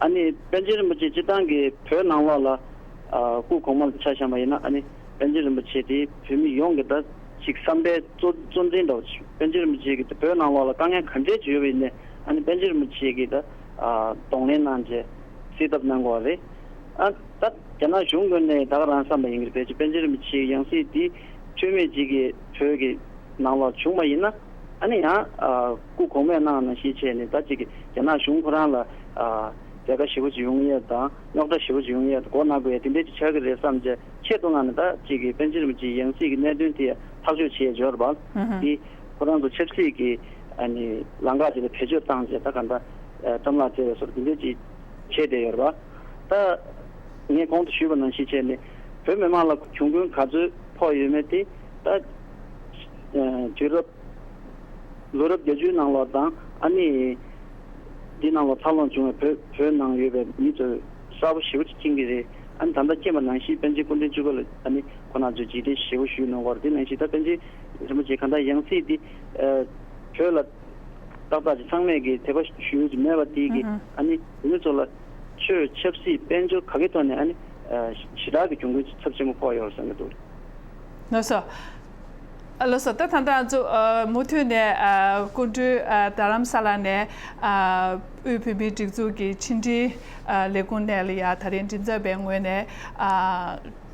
ཨ་ནི་པཎ་ཆེན་རིན་པོ་ཆེ་སྤྱིར་བཏང་གི་བོད་ནང་ལོགས་ལ་ཨ་སྐུ་གོང་མ་ལ་ཆ་བཞག་པ་ཡིན་ན་ཨ་ནི། པཎ་ཆེན་རིན་པོ་ཆེ་དེ་བོད་མི་ཡོངས་ཀྱི་ད་ཅིག་བསམ་པའི་གཙོ་གཙོ་འཛིན་འདྲ་བོ་ཅིག་པཎ་ཆེན་རིན་པོ་ཆེ་གིས་བོད་ནང་ལོགས་ལ་དཀའ་ངལ་ག་འདྲས་ཅིག་ཡོད་པ་ཡིན་ནའི་ཨ་ནི་པཎ་ཆེན་རིན་པོ་ཆེ་གིས་ད་ཨ་གདོང་ལེན་གནང་བྱས་སེལ་ཐབས་གནང་དགོས་པ་རེད། ཨ་ད་རྒྱ་ནག་གཞུང་ངོས་ནས་ད་ག་རང་བསམ་པ་ཡིན་གྱི་རེད། ཕལ་ཆེར་པཎ་ཆེན་རིན་པོ་ཆེའི་ཡང་སྲིད་འདི་འཐུས་མི་ཅིག་གིས་བོད་ཀྱི་ནང་ལོགས་བྱུང་བ་ཡིན་ན་ཨ་ནི་ཡང་ཨ་སྐུ་གོང་མས་གནང་ནང་བཞིན་བྱས་ནས་ད་ཅིག་གི་རྒྱ་ནག་གཞུང་ཁོ་རང་ལ་ཨ་བཙན་བཀའ་ཞེ་པོ་ཅིག་ཡོང་ཡས་དང་རྙོག་དྲ་ཞེ་པོ་ཅིག་ཡོང་ཡས་དང་མགོ་ན་དགོས་ཡས་དེ་འདྲས་ཅིག་ཆགས་ཀྱི་རེད་བསམ་བྱས། ཆེད་དུ་མངགས་ནས་ད་ཅིག་གི་པཎ་ཆེན་རིན་པོ་ཆེའི་ཡང་སྲིད་ཀྱི་གནད་དོན་དེ་ཐག་གཅོད་བྱས་འབྱོར་བ། ཨུ་ཧུམ། དེ་ཁོ་རང་ཚོ་ཆབ་སྲིད་ཀྱི་ཨ་ནི་ལམ་ཁ་དེ་ལ་བེད་སྤྱོད་བཏང་བྱས་ད་ག་འདྲ་ཨ་བསམ་བློ་བརྩེ་བའི་སོར་དེ་འདྲས་ཅིག་བྱས་བསྡད་ཡོད་རེད་པ། ད་ངས་གོང་དུ་ཞུས་པ་ནང་བཞིན་བྱས་ནས་བོད་མི་མང་ལ་གྱོང་གུན་ག་ཚོད་ཕོག་ཡོད་མེད་དེ་ད་ཨ་དུས་རབས་ལོ་རབས་བརྒྱད་ཅུའི་ནང་ལོགས་དང་ཨ་ནི་འདི་ནང་ལ་འཚར་ལོངས་བྱུང་བའི་བོད་བོད་ནང་ཡོད་པའི་མི་ཚོས་གསལ་པོ་ཞེ་པོ་ཅིག་མཁྱེན་གྱི་རེད། ཨ་ནི་ད་ལྟ་མཁྱེན་པ་ནང་བཞིན་པཎ་ཆེན་སྐུ་ཕྲེང་བཅུ་པ་ལ་ཨ་ནི་ཁོང་རྣམ་ཚོས་རྗེས་དྲན་ཞེ་པོ་ཞུས་གནང་གི་ཡོད་རེད། དེ་ནང་བཞིན་ད་པཎ་ཆེན་རིན་པོ་ཆེ་གང་ལྟར་ཡང་སྲིད་འདི་ཨ་བོད་ལ་ཏག་ཏག་ཅིག་ཚང་མས་ཀྱི་དད་པ་ཞུ་རྒྱུ་མེད་པ་དེ་གི་ཨ་ནི་བོད་མི་ཚོ་ལ་ཆོས་ཆབ་སྲིད་དཔལ་འབྱོར་ག་གེ་ཐོག་ནས་ཨ་ནི་ཨ་ཞེ་དྲག་གི་གྱོང་གུན་ཚབས་ཆེན་པོ་ཕོག་ཡོད་རེད་བསམ་གྱི་འདུག་ལགས་སོ། ཨ་ལགས་སོ། ད་ད་ལྟ་ང་ཚོ་ཨ་མུ་མཐུད་ནས་ཨ་སྐུ་མགྲོན་ཨ་རྡ་རམ་ས་ལ་ནས་ཨ་ དབུས་བོད་མིའི་སྒྲིག་འཛུགས་ཀྱི་ཕྱི་འབྲེལ་ཨ་ལས་ཁུངས་ནས་ལ་ཡ་ད་རིང་མགྲིན་ཚབ་པའི་ངོས་ནས་ཨ་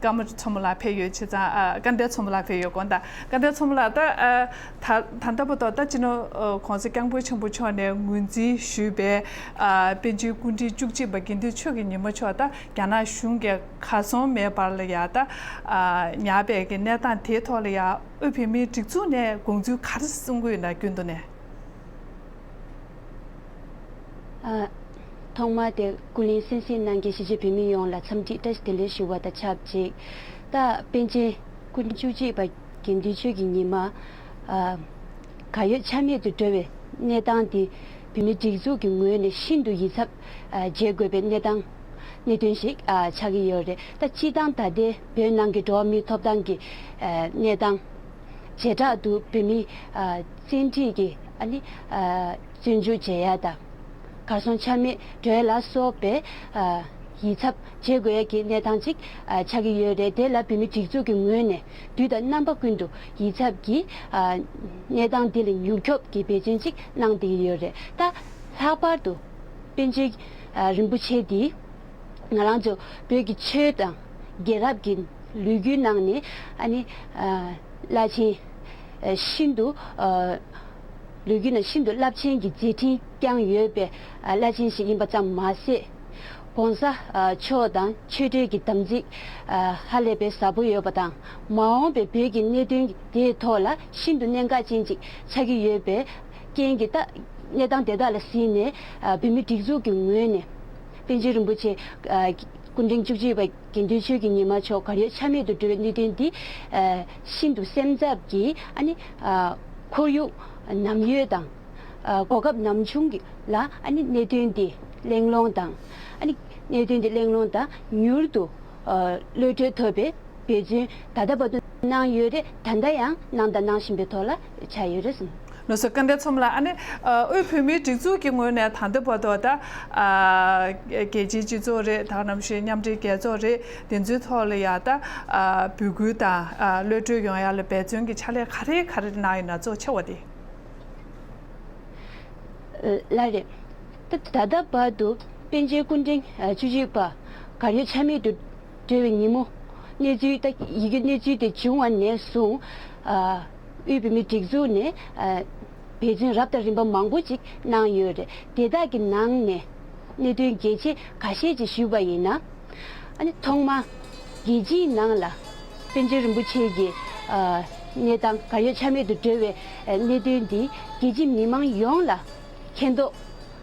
ཀརྨ་མཚོ་མོ་ལགས་ཕེབས་ཡོད་བྱས་ཙང་། ཨ་སྐལ་ལྡན་མཚོ་མོ་ལགས་ཕེབས་ཡོད་དགོངས་དག་སྐལ་ལྡན་མཚོ་མོ་ལགས། ད་ཨ་ད་ད་ལྟ་བར་དུ་ད་སྤྱི་ནོར་ཨ་༸གོང་ས་༸སྐྱབས་མགོན་ཆེན་པོ་མཆོག་ནས་ངོས་འཛིན་ཞུས་པའི་ཨ་པཎ་ཆེན་སྐུ་ཕྲེང་བཅུ་གཅིག་པ་དགེ་འདུན་ཆོས་ཀྱི་ཉི་མ་མཆོག་ད་རྒྱ་ནག་གཞུང་གིས་གར་སོང་མེད་པར་ལ་ཡ་ད་ཨ་ཉར་བའི་གི་གནས་སྟངས་དེའི་ཐོག་ལ་ཡ་དབུས་བོད་མིའི་སྒྲིག་འཛུགས་ནས་དགོངས་ཚུལ་ག་རེ་གསུང་གི་ཡོད་ན་རྒྱུན་དུ་ནས། ཨ། ཐོག་མར་དེ་སྐུ་ལས་གསན་གཟིགས་གནང་མཁན་གཞིས་བྱེས་བོད་མི་ཡོངས་ལ་འཚམས་འདྲི་བཀྲ་ཤིས་བདེ་ལེགས་ཞུ་བ་དང་ཆབས་ཅིག་ད་པཎ་ཆེན་སྐུ་ཕྲེང་བཅུ་གཅིག་པ་དགེ་འདུན་ཆོས་ཀྱི་ཉི་མ། ཨ། གར་ཡོད་ཆ་མེད་དུ་འགྲོ་བའི་གནས་སྟངས་འདི་བོད་མིའི་སྒྲིག་འཛུགས་ཀྱི་ངོས་ནས་ཤིན་ཏུ་ཡིད་འཚབ་ཨ་བྱེད་དགོས་པའི་གནས་སྟངས་གནད་དོན་ཞིག་ཨ་ཆགས་ཀྱི་ཡོད་རེད། ད་སྤྱིར་བཏང་ད་ལྟའི་བོད་ནང་གི་འགྲོ་བ་མིའི་ཐོབ་ཐང་གི་ཨ་གནས་སྟངས། བྱེ་བྲག་ཏུ་བོད་མི་ཨ་བཙན་ཁྲིད་ཀྱིས་ཨ་ནི་ཨ་བཙོན་འཇུག་བྱེད་ཡ་དང་། གར་སོང་ཆ་མེད་འགྲོ་ཡ་ལ་སོགས་པའི་ཨ་ཡིད་འཚབ་བྱེད་དགོས་ཡ་གི་གནས་སྟངས་ཅིག་ཨ་ཆགས་ཀྱི་ཡོད་རེད། དེ་ལ་བོད་མི་སྒྲིག་འཛུགས་ཀྱི་ངོས་ནས་དུས་དང་རྣམ་པ་ཀུན་ཏུ་ཡིད་འཚབ་ཀྱིས་ཨ་གནས་སྟངས་འདི་ལ་མྱུར་སྐྱོབ་ཀྱི་འབད་བརྩོན་ཅིག་གནང་བསྡད་ཀྱི་ཡོད་རེད། ད་ལྷག་པར་དུ་པཎ་ཆེན་ཨ་རིན་པོ་ཆེ་འདི། ང་རང་ཚོ་བོད་ཀྱི་ཆོས་དང་རྒྱལ་རབས་ཀྱི་ལོ་རྒྱུས་ནང་ནས་ཨ་ནི་ཨ་བླ་ཆེན་ཨ་ཤིན་ཏུ་ཨ་ལོ་རྒྱུས་ནང་ཤིན་ཏུ་རླབས་ཆེན་གྱི་མཛད་འཕྲིན་བསྐྱངས་ཡོད་པའི་ཨ་བླ་ཆེན་ཞིག་ཡིན་པ་ཙམ་མ་ཟད། ༸གོང་ས་ཨ་མཆོག་དང་ཆོས་འབྲེལ་གྱི་དམ་ཚིག་ཨ་ཧ་ལས་པའི་ཟབ་པོ་ཡོད་པ་དང་། མ་འོངས་པའི་བོད་ཀྱི་གནད་དོན་དེའི་ཐོག་ལ་ཤིན་ཏུ་གནད་འགག་ཅན་ཅིག་ཆགས་ཀྱི་ཡོད་པའི་རྐྱེན་གྱིས། ད་གནས་སྟངས་དེ་དག་ལ་གཟིགས་ནས་ཨ་བོད་མི་སྒྲིག་འཛུགས་ཀྱི་ངོས་ནས་པཎ་ཆེན་རིན་པོ་ཆེ་ཨ་སྐུ་ཕྲེང་བཅུ་གཅིག་པ་དགེ་འདུན་ཆོས་ཀྱི་ཉི་མ་མཆོག་གར་ཡོད་ཆ་མེད་དུ་འགྲོ་བའི་གནད་དོན་འདི་ཨ་ཤིན་ཏུ་སེམས་འཚབ་ཀྱིས་ཨ་ནི་ཨ་ཁོར་ཡུག་ནམ་ཡོད་དང་ཨ་གོ་སྐབས་ནམ་བྱུང་གི་ལ་ཨ་ནི་གནད་དོན་འདི་གླེང་སློང་དང་། ཨ་ནི་གནད་དོན་འདི་གླེང་སློང་དང་མྱུར་དུ་ཨ་གློད་གྲོལ་ཐོབ་པའི་འབད་བརྩོན་ད་ལྟ་བར་དུ་གནང་ཡོད་རེད། ད་ལྟ་ཡང་གནང་དང་གནང་བཞིན་པའི་ཐོག་ལ་ཆགས་ཡོད་རེད་གསུངས། ལགས་སོ། སྐལ་ལྡན་མཚོ་མོ་ལགས། ཨ་ནི་ཨ་དབུས་བོད་མིའི་སྒྲིག་འཛུགས་ཀྱི་ངོས་ནས་ད་ལྟ་བར་དུ་ད་ཨ་རྒྱལ་སྤྱིའི་སྤྱི་ཚོགས་རེད། ད་ག་ནང་བཞིན་མཉམ་འབྲེལ་རྒྱལ་ཚོགས་རེད། དེ་ཚོའི་ཐོག་ལ་ཡ་ད་ཨ་འབོད་སྐུལ་དང་ཨ་གློད་གྲོལ་ཡོང་ཡ་ལ་འབད་བརྩོན་གྱི་ཕྱག་ལས་ག་རེ་ག་རེ་གནང་ཡོད་ན་གཙོ་ཆེ་བ་དེ། ལགས་རེད། ད་ད་ལྟ་བར་དུ་པཎ་ཆེན་སྐུ་ཕྲེང་བཅུ་གཅིག་པ་གར་ཡོད་ཆ་མེད་དུ་གྲོལ་བའི་ཉིན་མོ། གནས་ཚུལ་ད་ཡི་གེ་གནས་ཚུལ་དེ་བྱུང་བ་ནས་བཟུང་ཨ་དབུས་བོད་མིའི་སྒྲིག་འཛུགས་ནས་ཨ་འབད་བརྩོན་རབ་དང་རིམ་པ་མང་པོ་ཅིག་གནང་ཡོད་རེད། དེ་དག་གི་ནང་ནས་གནད་དོན་གལ་ཆེ་ཁ་ཤས་ཅིག་ཞུས་པ་ཡིན་ན། ཨ་ནི་ཐོག་མར་རྒྱལ་སྤྱིའི་ནང་ལ་པཎ་ཆེན་རིན་པོ་ཆེ་གི་ཨ་གནས་སྟངས་གར་ཡོད་ཆ་མེད་དུ་གྲོལ་བའི་ཨ་གནད་དོན་འདི་རྒྱལ་སྤྱི་མི་མང་ཡོངས་ལ་མཁྱེན་རྟོགས་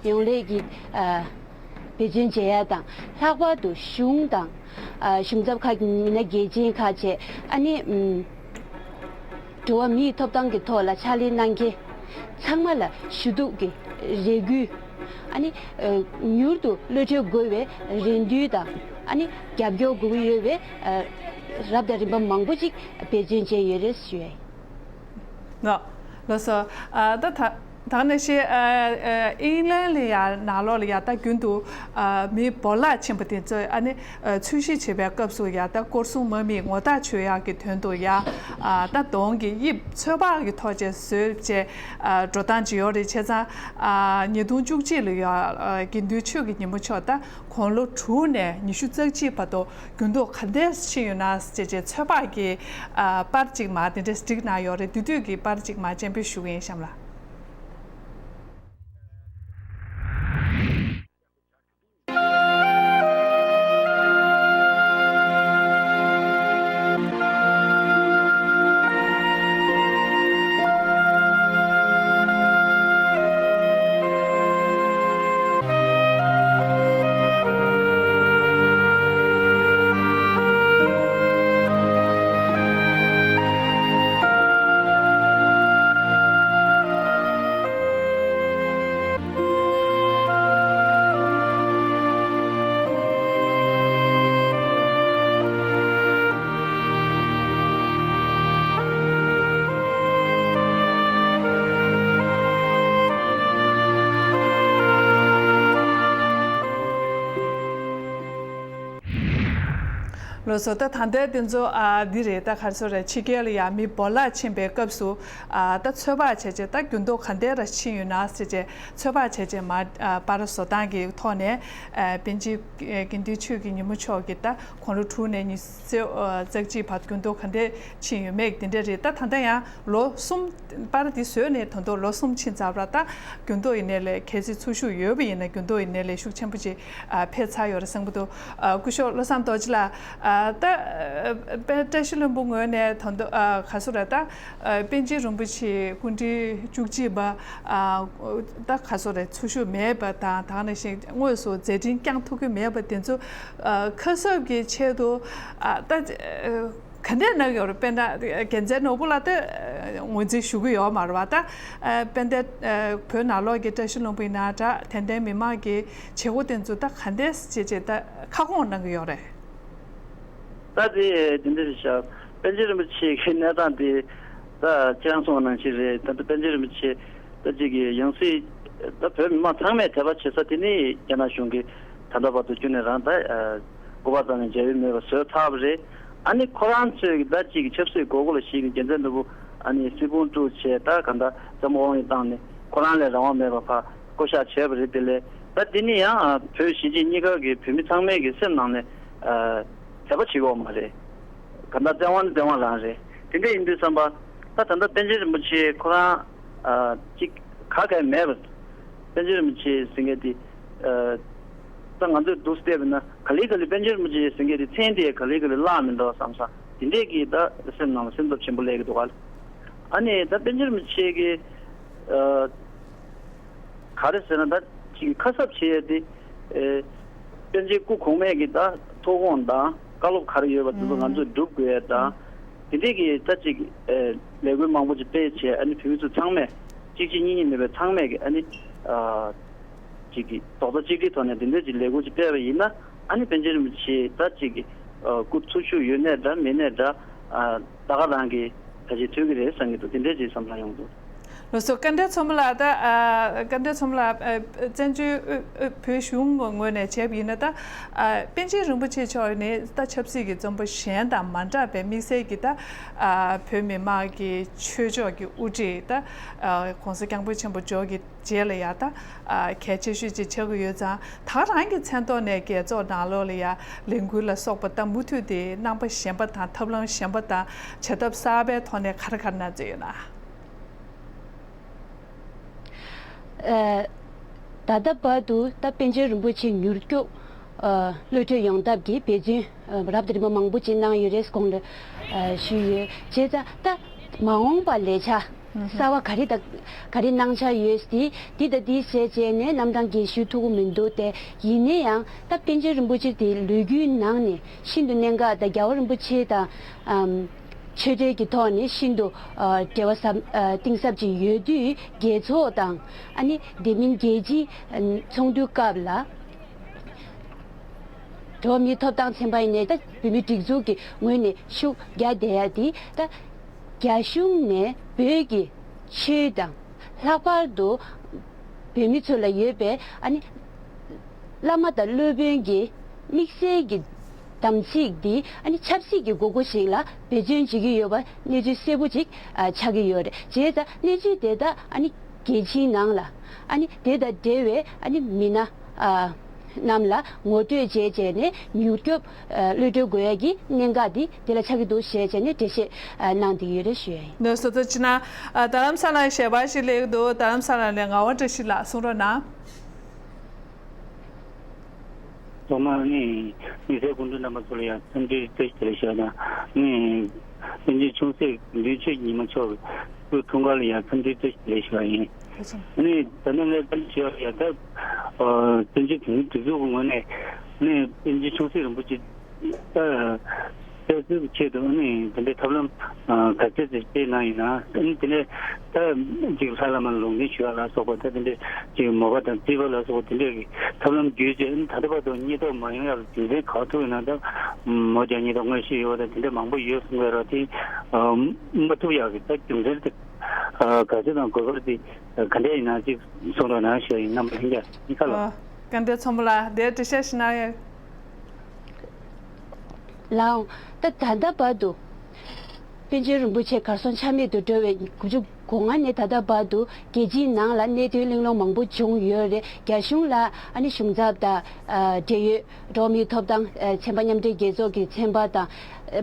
ཡོང་སླད་ཀྱི་ཨ་འབད་བརྩོན་བྱེད་ཡ་དང་། ལྷག་པར་དུ་གཞུང་དང་ཨ་གཞུང་ཚབ་ཁག་གི་མི་སྣ་གལ་ཆེན་ཁག་བཅས་ཨ་ནི་ཨམ་འགྲོ་བ་མིའི་ཐོབ་ཐང་གི་ཐོག་ལ་ཕྱག་ལས་གནང་མཁན་ཚང་མ་ལ་ཞུ་གཏུག་གི་རེ་སྐུལ། ཨ་ནི་ཨ་མྱུར་དུ་གློད་གྲོལ་དགོས་པའི་རེ་འདུན་དང་། ཨ་ནི་རྒྱབ་སྐྱོར་དགོས་ཀྱི་ཡོད་པའི་ཨ་རབ་དང་རིམ་པ་མང་པོ་ཅིག་འབད་བརྩོན་བྱས་ཡོད་རེད་ཞུ་ཡ་ཡིན། ལགས་ལགས་སོ། ཨ་ད་ད་ད་ག་ནང་བཞིན་ཨ་ཨ་ཨིང་ལན་ལ་ཡ་ནང་ལོགས་ལ་ཡ་ད་རྒྱུན་དུ་ཨ་མི་བོར་བརླག་ཕྱིན་པ་དེ་ཚོས་ཨ་ནི་ཨ་འཚོལ་ཞིབ་བྱེད་པའི་སྐབས་སུ་ཡ་ད་སྐོར་སྲུང་དམག་མིས་ངོ་རྟགས་ཆོད་ཡག་གི་དོན་དུ་ཡ་ཨ་ད་གདོང་གི་དབྱིབས་ཚོད་དཔག་གི་ཐོག་བཅས་བཟོས་བྱས་ཨ་འགྲོ་སྟངས་ཅིག་ཡོད་རེད། བྱས་ཙང་ཨ་ཉིས་སྟོང་བཅུ་གཅིག་ལ་ཡ་ཨ་དགེ་འདུན་ཆོས་ཀྱི་ཉིན་མོ་མཆོག་ད་དགུང་ལོ་དྲུག་ནས་ཉི་ཤུ་རྩ་གཅིག་བར་དུ་རྒྱུན་དུ་ག་འདྲས་ཕྱིན་ཡོད་ན་ཅེས་བྱས་ཚོད་དཔག་གི་ཨ་པར་ཅིག་མར་དེ་འདྲས་བསྒྲིགས་གནང་ཡོད་རེད། དེ་དུས་ཀྱི་པར་ཅིག་མར་སྤྱན་འབུལ་ཞུ་གི་ཡིན་གཤམ་ལ། ལགས་སོ། ད་ད་ལྟའི་དེ་ཚོ་ཨ་འདི་རེད། ད་ག་རེ་ཟེར་རེད། ཕྱི་རྒྱལ་ལ་ཡ་མི་སྦོ་ལགས་ཕྱིན་པའི་སྐབས་སུ་ཨ་ད་ཚོད་དཔག་བྱས་བྱས་ད་འགྱུར་ལྡོག་ག་འདྲ་ར་ཕྱིན་ཡོད་ན་ཟེར་བྱས་ཚོད་དཔག་བྱས་བྱས་མར་ཨ་པར་བཟོ་སྟངས་ཀྱི་ཐོག་ནས་ཨ་པཎ་ཆེན་དགེ་འདུན་ཆོས་ཀྱི་ཉིན་མོ་མཆོག་གི་ད་དགུང་ལོ་དྲུག་ནས་ཉི་ཤུ་རྩ་གཅིག་བར་འགྱུར་ལྡོག་ག་འདྲ་ཕྱིན་ཡོད་མེད་དེ་འདྲ་རེད། ད་ད་ལྟ་ཡང་ལོ་གསུམ་པར་འདི་བཟོས་ནས་ད་དུང་ལོ་གསུམ་ཕྱིན་ཚར་བ་ད་འགྱུར་ལྡོག་ཡིན་ནའི་ལས་གལ་སྲིད་འཚོ་བཞུགས་ཡོད་པ་ཡིན་ན་འགྱུར་ལྡོག་ཡིན་ནའི་ལས་ཤུགས་ཆེན་པོ་ཅིག་ཨ་འཕེལ་ཚར་ཡོད་རེད་བསམ་གྱི་འདུག་ཨ་སྐུ་ཞབས་བློ་བཟང་རྡོ་རྗེ་ལགས། ཨ་ད་ཨ་པ་བཀྲ་ཤིས་ལྷུན་པོ་ངོས་ནས་ད་དུང་ཨ་ག་རེ་ཟེར་རེད། ད་ཨ་པཎ་ཆེན་རིན་པོ་ཆེ་སྐུ་ཕྲེང་བཅུ་གཅིག་པ་ཨ་ད་ག་རེ་ཟེར་རེད། འཚོ་བཞུགས་མེད་པ་དང་ད་ག་ནང་བཞིན་དངོས་སུ་མཛད་འཕྲིན་བསྐྱངས་ཐུབ་ཀྱི་མེད་པ་དེ་ཚོ་ཨ་ཁ་གསབ་ཀྱི་ཆེད་དུ་ཨ་ད་ཨ་ག་འདྲས་གནང་གི་ཡོད་རེད། དཔེར་ན་རྒྱལ་མཚན་ནོར་བུ་ལགས་དེ་ངོས་འཛིན་ཞུ་གི་ཡོད་མ་རེད་པ། ད་དཔལ་ལྡན་བོད་ནང་ལོགས་ཀྱི་བཀྲ་ཤིས་ལྷུན་པོ་ཡིན་ན་འདྲ། དད་ལྡན་མི་མང་གི་བྱེད་སྒོ་དེ་ཚོ་ད་ག་འདྲས་བྱས་བྱས་ད་ཁ་སྐོང་གནང་གི་ཡོད་རེད། ད་དེ་དེ་འདྲ་རེད་ཤག་པཎ་ཆེན་རིན་པོ་ཆེ་གི་གནས་སྟངས་དེ་ད་ཁྱེད་རང་གསུངས་པ་ནང་བཞིན་རེད། ད་ལྟ་པཎ་ཆེན་རིན་པོ་ཆེ་ད་ཅིག་གི་ཡང་སྲིད་ད་བོད་མི་མང་ཚང་མས་དད་པ་བྱེད་ས་དེ་ནི་རྒྱ་ནག་གཞུང་གིས་ད་ལྟ་བར་དུ་ཁྱོན་ནས་རང་ད་སྐུ་པར་རྩ་ནས་མཇལ་ཡོད་མེད་པ་བཟོས་ཚར་བ་རེད། ཨ་ནི་ཁོ་རང་ཚོས་ད་ཅིག་གི་ཆབ་སྲིད་དགོས་མཁོ་ལ་གཞིགས་ནས་རྒྱལ་མཚན་ནོར་བུ་ཨ་ནི་སྲིད་ཁུངས་དཀྲུགས་བྱས་ད་གང་ལྟར་བཙན་པོ་དབང་ཡོད་བཏང་ནས་ཁོ་རང་ལས་རང་དབང་མེད་པ་ཕར་བསྐོ་བཞག་བྱས་པ་རེད། དེ་ལས་ད་འདི་ནི་ཡང་བོད་གཞིས་བྱེས་གཉིས་ཀ་གི་བོད་མི་ཚང་མའི་གི་སེམས་ནང་ནས་དད་པ་བྱེད་ཀྱི་ཡོད་མ་རེད། གང་ལྟར་བཙན་དབང་ནི་བཙན་དབང་རང་རེད། དེ་འདྲ་ཡིན་དུས་ཙམ་པ་ད་ད་ལྟ་པཎ་ཆེན་རིན་པོ་ཆེ་ཁོ་རང་ཅིག་ག་གེ་མེད་པ། པཎ་ཆེན་རིན་པོ་ཆེ་ཟེར་མཁན་དེ་ད་ང་ཚོས་འདུག་བལྟས་པ་ན་ག་ལེ་ག་ལེ་པཎ་ཆེན་རིན་པོ་ཆེ་ཟེར་མཁན་དེ་མཚན་དེ་ག་ལེ་ག་ལེ་བརླག་མི་འདུག་བསམ་ས་དེ་འདྲས་ཀྱི་ད་སེམས་ནང་ལ་སེམས་འཚབ་ཆེན་པོ་སླེབས་ཀྱི་འདུག་ག། ཨ་ནི་ད་པཎ་ཆེན་རིན་པོ་ཆེ་གི་ག་རེ་ཟེར་ན་ད་ཅིག་ཁ་གསབ་བྱེད་ཡས་དེ་ཨེ་པཎ་ཆེན་སྐུ་གོང་མའི་གི་ད་ཐུགས་དགོངས་དང་བཀའ་སློབ་ག་རེ་ཡོད་པ་དེ་ཚོ་ང་ཚོས་སྒྲུབ་དགོས་ཡས་དང་དེ་འདྲས་ཀྱི་ད་ཅིག་ཨེ་ལས་འགུལ་མང་པོ་ཅིག་སྤེལ་བྱས་ཨ་ནི་བོད་མི་ཚོ་ཚང་མས་གཅིག་གཅིག་གཉིས་གཉིས་མེད་པའི་ཚང་མས་གི་ཨ་ནི་ཨ་ཅིག་གི་རྡོག་རྩ་གཅིག་སྒྲིལ་ཐོག་ནས་དེ་འདྲས་ཅིག་ལས་འགུལ་ཅིག་སྤེལ་བ་ཡིན་ན་ཨ་ནི་པཎ་ཆེན་རིན་པོ་ཆེ་ད་ཅིག་གི་ཨ་སྐུ་འཚོ་བཞུགས་ཡོད་ནའི་འདྲ་མེད་ནའི་འདྲ་ཨ་ད་ག་རང་གི་ད་ཅིག་ཐོན་གི་རེད་བསམ་གི་འདུག་དེ་འདྲས་ཅིག་བསམ་བློ་ཡོང་འདུག་ལགས་སོ། བཀའ་དྲིན་ཆེན་མོ་ལགས། ད་ཨ་བཀའ་དྲིན་ཆེན་མོ་ལགས། ཨ་བཙན་བྱོལ་ཨ་ཨ་བོད་གཞུང་ངོས་ནས་བྱས་པ་ཡིན་ན་ད་ཨ་པཎ་ཆེན་རིན་པོ་ཆེ་མཆོག་ནི་ད་ཆབ་སྲིད་ཀྱི་རྩོམ་པ་གཞན་དང་མ་འདྲ་བའི་དམིགས་བསལ་གྱི་ད་ཨ་བོད་མི་མང་གི་ཆོས་ཕྱོགས་ཀྱི་དབུ་ཁྲིད་ད་ཨ་༸གོང་ས་༸སྐྱབས་མགོན་ཆེན་པོ་མཆོག་གི་རྗེས་ལ་ཡ་ད་ཨ་གལ་ཆེ་ཤོས་ཅིག་ཆགས་ཀྱི་ཡོད་ཙང་ད་རང་གི་མཚན་ཐོག་ནས་རྒྱལ་ཚོགས་ནང་ལོགས་ལ་ཡ་ལས་འགུལ་ལ་སོགས་པ་ད་མུ་མཐུད་དེ་རྣམ་པ་གཞན་པ་དང་ཐབས་ལམ་གཞན་པ་དང་བྱ་ཐབས་གསར་པའི་ཐོག་ནས་ག་རེ་ག་རེ་གནང་རྩིས་ཡོད་ན། ཨ་ད་ལྟ་བར་དུ་ད་པཎ་ཆེན་རིན་པོ་ཆེ་མྱུར་སྐྱོབ་ཨ་གློད་གྲོལ་ཡོང་ཐབས་ཀྱི་འབད་བརྩོན་ཨ་རབ་དང་རིམ་པ་མང་པོ་ཅིག་གནང་ཡོད་རེད་གོང་ལ་ཨ་ཞུས་ཡོད། བྱས་ཙང་ད་མ་འོངས་པ་ལས་འཆར་གསར་བ་ག་རེ་དང་ག་རེ་གནང་འཆར་ཡོད་དེ་འདི་དང་འདི་བྱས་བྱས་ནས་རྣམ་གྲངས་རྒས་ཤོས་ཐུབ་ཀྱི་མི་འདུག་སྟེ། ཡིན་ན་ཡང་ད་པཎ་ཆེན་རིན་པོ་ཆེ་དེ་ལོ་རྒྱུས་ནང་ནས་ཤིན་ཏུ་གནད་འགག་དང་རྒྱལ་བ་རིན་པོ་ཆེ་དང་ཨམ་ཆོས་འབྲེལ་གྱི་ཐོག་ནས་ཤིན་ཏུ་ཨ་འབྲེལ་བ་ཟབ་ཨ་གཏིང་ཟབ་ཅིག་ཡོད་དུས་རྒྱལ་ཚོགས་དང་ཨ་ནི་དེ་མིན་རྒྱལ་སྤྱིའི་ཨ་ཚོགས་འདུའི་སྐབས་ལ་འགྲོ་བ་མིའི་ཐོབ་ཐང་ཚན་པ་ཡིན་ནའི་ད་བོད་མིའི་སྒྲིག་འཛུགས་ཀྱི་ངོས་ནས་ཤུགས་རྒྱག་བསྡད་ཡ་དེ་ད་རྒྱ་གཞུང་ནས་བོད་ཀྱི་ཆོས་དང་ལྷག་པར་དུ་བོད་མི་ཚོ་ལ་ཡོད་པའི་ཨ་ནི་བླ་མ་དང་སློབ་དཔོན་གྱི་དམིགས་བསལ་གྱི་དམ་ཚིག་འདི་ཨ་ནི་ཆབ་སྲིད་ཀྱི་དགོས་མཁོ་ཞིག་ལ་འབད་བརྩོན་བྱེད་ཀྱི་ཡོད་པ་གནས་ཚུལ་གསལ་པོ་ཅིག་ཨ་ཆགས་ཀྱི་ཡོད་རེད། བྱས་ཙང་གནས་ཚུལ་དེ་དག་ཨ་ནི་རྒྱལ་ཕྱིའི་ནང་ལ་ཨ་ནི་དེ་དང་འབྲེལ་བའི་ཨ་ནི་མི་སྣ་ཨ་རྣམས་ལ་ངོ་སྤྲོད་བྱས་བྱས་ནས་མྱུར་སྐྱོབ་ཨ་གློད་གྲོལ་དགོས་ཡ་གི་གནད་འགག་འདི་དེ་ལ་ཆགས་ཀྱི་འདུག་ཞེས་བྱས་ནས་འགྲེལ་བཤད་ཨ་གནང་བསྡད་ཡོད་རེད་ཞུ་ཡ་ཡིན། ནོར་སོ་ཐོ་ཅི་ན། ཨ་རྡ་རམ་ས་ལ་ཞལ་པར་ཞིག་སླེབས་འདུག་རྡ་རམ་ས་ལ་ནས་ངག་དབང་བཀྲ་ཤིས་ལགས་གསུང་རོགས་གནང་། ཐོག་མར་ནི་མི་སེར་སྐུ་མགྲོན་རྣམ་པ་ཚོ་ལ་ཡང་འཚམས་འདྲིའི་བཀྲ་ཤིས་བདེ་ལེགས་ཞུ་བ་དང་། ནི་དཔལ་ཆེན་ཆུང་སྲིད་དགེ་འདུན་ཆོས་ཀྱི་ཉི་མ་མཆོག་གི་སྐུ་འཁྲུངས་སྐར་ལ་ཡང་འཚམས་འདྲིའི་བཀྲ་ཤིས་བདེ་ལེགས་ཞུ་བ་ཡིན། ནི་ད་ནི་ངས་བཀའ་འདྲི་ཞུ་བ་ལ་ཡང་ད་དཔལ་ཆེན་དེ་ཉིད་སྒྲིག་འཛུགས་ཀྱི་ངོས་ནས་ནི་དཔལ་ཆེན་ཆུང་སྲིད་རིན་པོ་ཆེ་ད་བསྐྱར་གསོའི་ཆེད་དུ་ནི་དེ་འདྲའི་ཐབས་ལམ་ག་ཚད་ཅིག་སྤེལ་གནང་ཡིན་ན། ནི་དེ་ནས་ད་ཅིག་ལྷ་བླ་མ་ལ་ལུང་བསྟན་ཞུ་བ་ལ་སོགས་པ་ད་དེ་འདྲའི་ཅིག་མོས་པ་དང་རྩིས་པ་ལ་སོགས་པ་དེ་འདྲའི་གི་ཐབས་ལམ་བརྒྱུད་བྱས་ནི་ད་ལྟ་བར་དུ་རྙེད་ཐབས་མ་ཡོང་ཡག་གི་རྒྱུ་མཚན་ག་ཐུག་ཡོད་ན། ད་མོ་རྒྱག་རྙེད་ཐབས་དངོས་ཤེས་ཡོད་པ་དང་དེ་འདྲ་མང་པོ་ཡོད་གསུང་གི་རེད། དེ་མ་ཐུག་ཡག་གི་ད་རྒྱུ་མཚན་དེ་ག་ཚོད་དང་གོ་སྐབས་དེ་ག་འདྲ་ཡིན་ན་ཅིག་གསུང་རོགས་གནང་ཞུ་ཡ་ཡིན། རྣམ་པ་ལྷན་རྒྱས་གཉིས་ཀ་ལ། ཨ། བཀའ་འདྲི་ཚོམ་བུ་ལགས་དེ་འདྲི་བཤད་ཞིག་གནང་ཡོད། ལའང་ད་ད་ལྟ་བར་དུ་པཎ་ཆེན་རིན་པོ་ཆེ་གར་སོང་ཆ་མེད་དུ་འགྲོ་བའི་དགུ་བཅུ་གོ་ལྔ་ནས་ད་ལྟ་བར་དུ་རྒྱལ་སྤྱིའི་ནང་ལ་གནད་དོན་གླེང་སློང་མང་པོ་བྱུང་ཡོད་རེད། རྒྱ་གཞུང་ལ་ཨ་ནི་གཞུང་ཚབ་དང་འབྲེལ་ཡོད་འགྲོ་བ་མིའི་ཐོབ་ཐང་ཚན་པ་མཉམ་འབྲེལ་རྒྱལ་ཚོགས་ཀྱི་ཚན་པ་དང་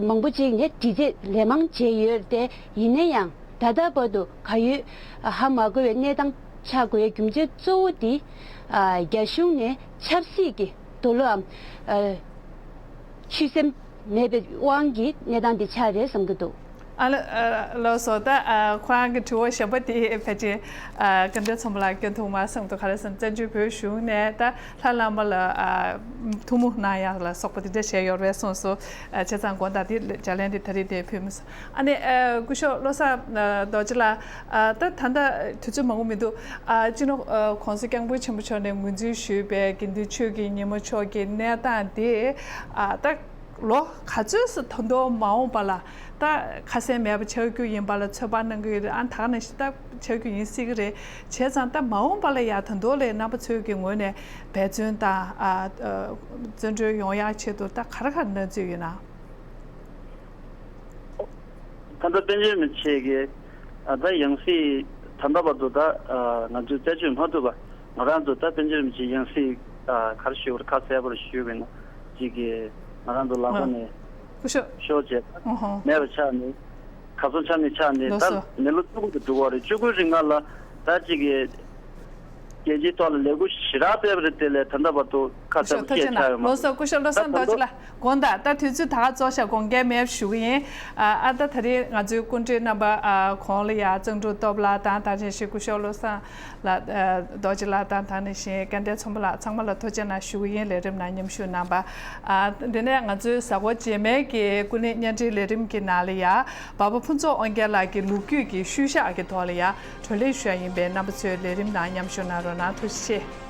མང་པོ་ཅིག་ནས་དྲི་རྩད་ལན་མང་བྱས་ཡོད་དེ། ཡིན་ན་ཡང་ད་ལྟ་བར་དུ་གར་ཡོད་ཧ་མ་གོ་བའི་གནས་སྟངས་ཆགས་དགོས་ཡའི་རྒྱུ་མཚན་གཙོ་བོ་དེ་རྒྱ་གཞུང་ནས་ཆབ་སྲིད་ཀྱི་འདོད་བློའམ་ཆོད་སེམས་མེད་པའི་དབང་གིས་གནས་སྟངས་འདི་ཆགས་རེད་བསམ་གྱི་འདུག་ཨ་ལ་ཨ་ལགས་སོ། ད་ཨ་ཁོ་རང་གི་དྲི་བ་གཞན་པ་དེ་ཕལ་ཆེར་ཨ་སྐལ་ལྡན་ཚང་མ་ལ་སྐྱོན་ཐུག་མ་བསམ་འདུག་ག་རེ་ཟེར་ན་བཙན་བྱོལ་བོད་གཞུང་ནས་ད་ལྷ་བླ་མ་ལ་ཨ་ཐུགས་སྨོན་གནང་ཡ་ལ་སོགས་པ་དེ་འདྲ་བྱས་ཡོད་རེད་གསུངས་སོང་། ཨ་བྱས་ཙང་དགོངས་དག་དེ་ལ་ལན་དེ་ད་རེས་དེ་ཕུལ་མི་སོང་། ཨ་ནི་ཨ་སྐུ་ཞབས་བློ་བཟང་ཨ་རྡོ་རྗེ་ལགས། ཨ་ད་ད་ལྟ་དུས་ཚོད་མང་པོ་མི་འདུག་ཨ་སྤྱི་ནོར་ཨ་༸གོང་ས་༸སྐྱབས་མགོན་ཆེན་པོ་མཆོག་ནས་ངོས་འཛིན་ཞུས་པའི་དགེ་འདུན་ཆོས་ཀྱི་ཉིན་མོ་མཆོག་གི་གནས་སྟངས་དེ་ཨ་ད་ལོ་ག་ཚོད་ཙམ་ད་དུང་མ་འོངས་པ་ལ་ད་ཁ་གསལ་མེད་པ་ཆགས་རྒྱུ་ཡིན་པ་ལ་ཚོད་དཔག་གནང་གི་ཡོད་རེད། ཨ་ད་ག་ནང་བཞིན་ད་ཆགས་རྒྱུ་ཡིན་སྲིད་ཀྱི་རེད། བྱས་ཙང་ད་མ་འོངས་པ་ལ་ཡ་ད་དུང་ལས་རྣམ་པ་ཚོའི་གི་ངོས་ནས་འབད་བརྩོན་དང་ཨ་ཨ་བརྩོན་འགྲུས་ཡོང་ཡག་ཆེད་དུ་ད་ག་རེ་ག་རེ་གནང་རྩིས་ཡོད་ན། ད་ལྟ་པཎ་ཆེན་རིན་པོ་ཆེ་གིས་ཨ་ད་ཡང་སྲིད་ད་ལྟ་བར་དུ་ད་ཨ་ང་ཚོས་རྩད་གཅོད་མ་ཐུབ་པ། ང་རང་ཚོ་ད་པཎ་ཆེན་རིན་པོ་ཆེ་ཡང་སྲིད་ཨ་ག་རེ་ཞུ་དགོས་རེད། ཁ་གསལ་པོར་ཞུས་པ་ཡིན་ན་གཅིག་གིས་ང་རང་ཚོ་ལམ་ཁ་ནས་སྐུ་ཞབས་ཤོར་བྱས་ཨོ་ཧོ་མེད་པ་ཆགས་ནས་གར་སོང་ཆ་མེད་ཆགས་ནས། ལགས་ད་སོ། མི་ལོ་བཅུ་དགུ་དུ་འགྲོ་གི་རེད། བཅུ་དགུའི་རིང་ལ་ད་གཅིག་གིས་རྒྱལ་སྤྱིའི་ཐོག་ལ་ལས་འགུལ་ཞེ་དྲག་སྤེལ་བ་རེད། དེ་ལས་ད་ལྟ་བར་དུ་ཁ་གསལ་པོ་ཞེ་དྲག་ཡོད་མ་རེད། ལགས་སོ། སྐུ་ཞབས་བློ་བཟང་རྡོ་རྗེ་ལགས། དགོངས་དག་ད་དུས་ཚོད་ད་ག་རྫོགས་ཤག་དགོངས་འགལ་མེད་ཞུ་གི་ཡིན། ཨ་ཨ་ད་ད་རེས་ང་ཚོའི་སྐུ་མགྲོན་རྣམ་པ་ཨ་གོང་ལ་ཡ་གཙང་ཕྲུག་སྟོབས་ལགས་དང་། ད་ག་ནང་བཞིན་སྐུ་ཞབས་བློ་བཟང་ལགས་ཨ་རྡོ་རྗེ་ལགས་དང་། ད་ག་ནང་བཞིན་སྐལ་ལྡན་ཚོང་པ་ལགས། ཚང་མ་ལ་ཐུགས་རྗེ་གནང་ཞུ་གི་ཡིན། ལས་རིམ་ནང་མཉམ་ཞུགས་གནང་བ། ཨ་དེ་ནས་ང་ཚོའི་གཟའ་འཁོར་རྗེས་མའི་གི་སྐུ་ལས་བརྙན་འཕྲིན་ལས་རིམ་གྱི་ནང་ལ་ཡ་འབའ་པ་ཕུན་ཚོགས་དབང་རྒྱལ་ལགས་ཀྱི་ལོ་རྒྱུས་ཀྱི་ཤུལ་བཞག་གི་ཐོག་ལ་ཡ་བགྲོ་གླེང་ཞུ་ཡ་ཡིན་པས། རྣམ་པ་ཚོས་ལས་རིམ་ནང་མཉམ་ཞུགས་གནང་རོགས་གནང་། ཐུགས་རྗེ་ཆེ།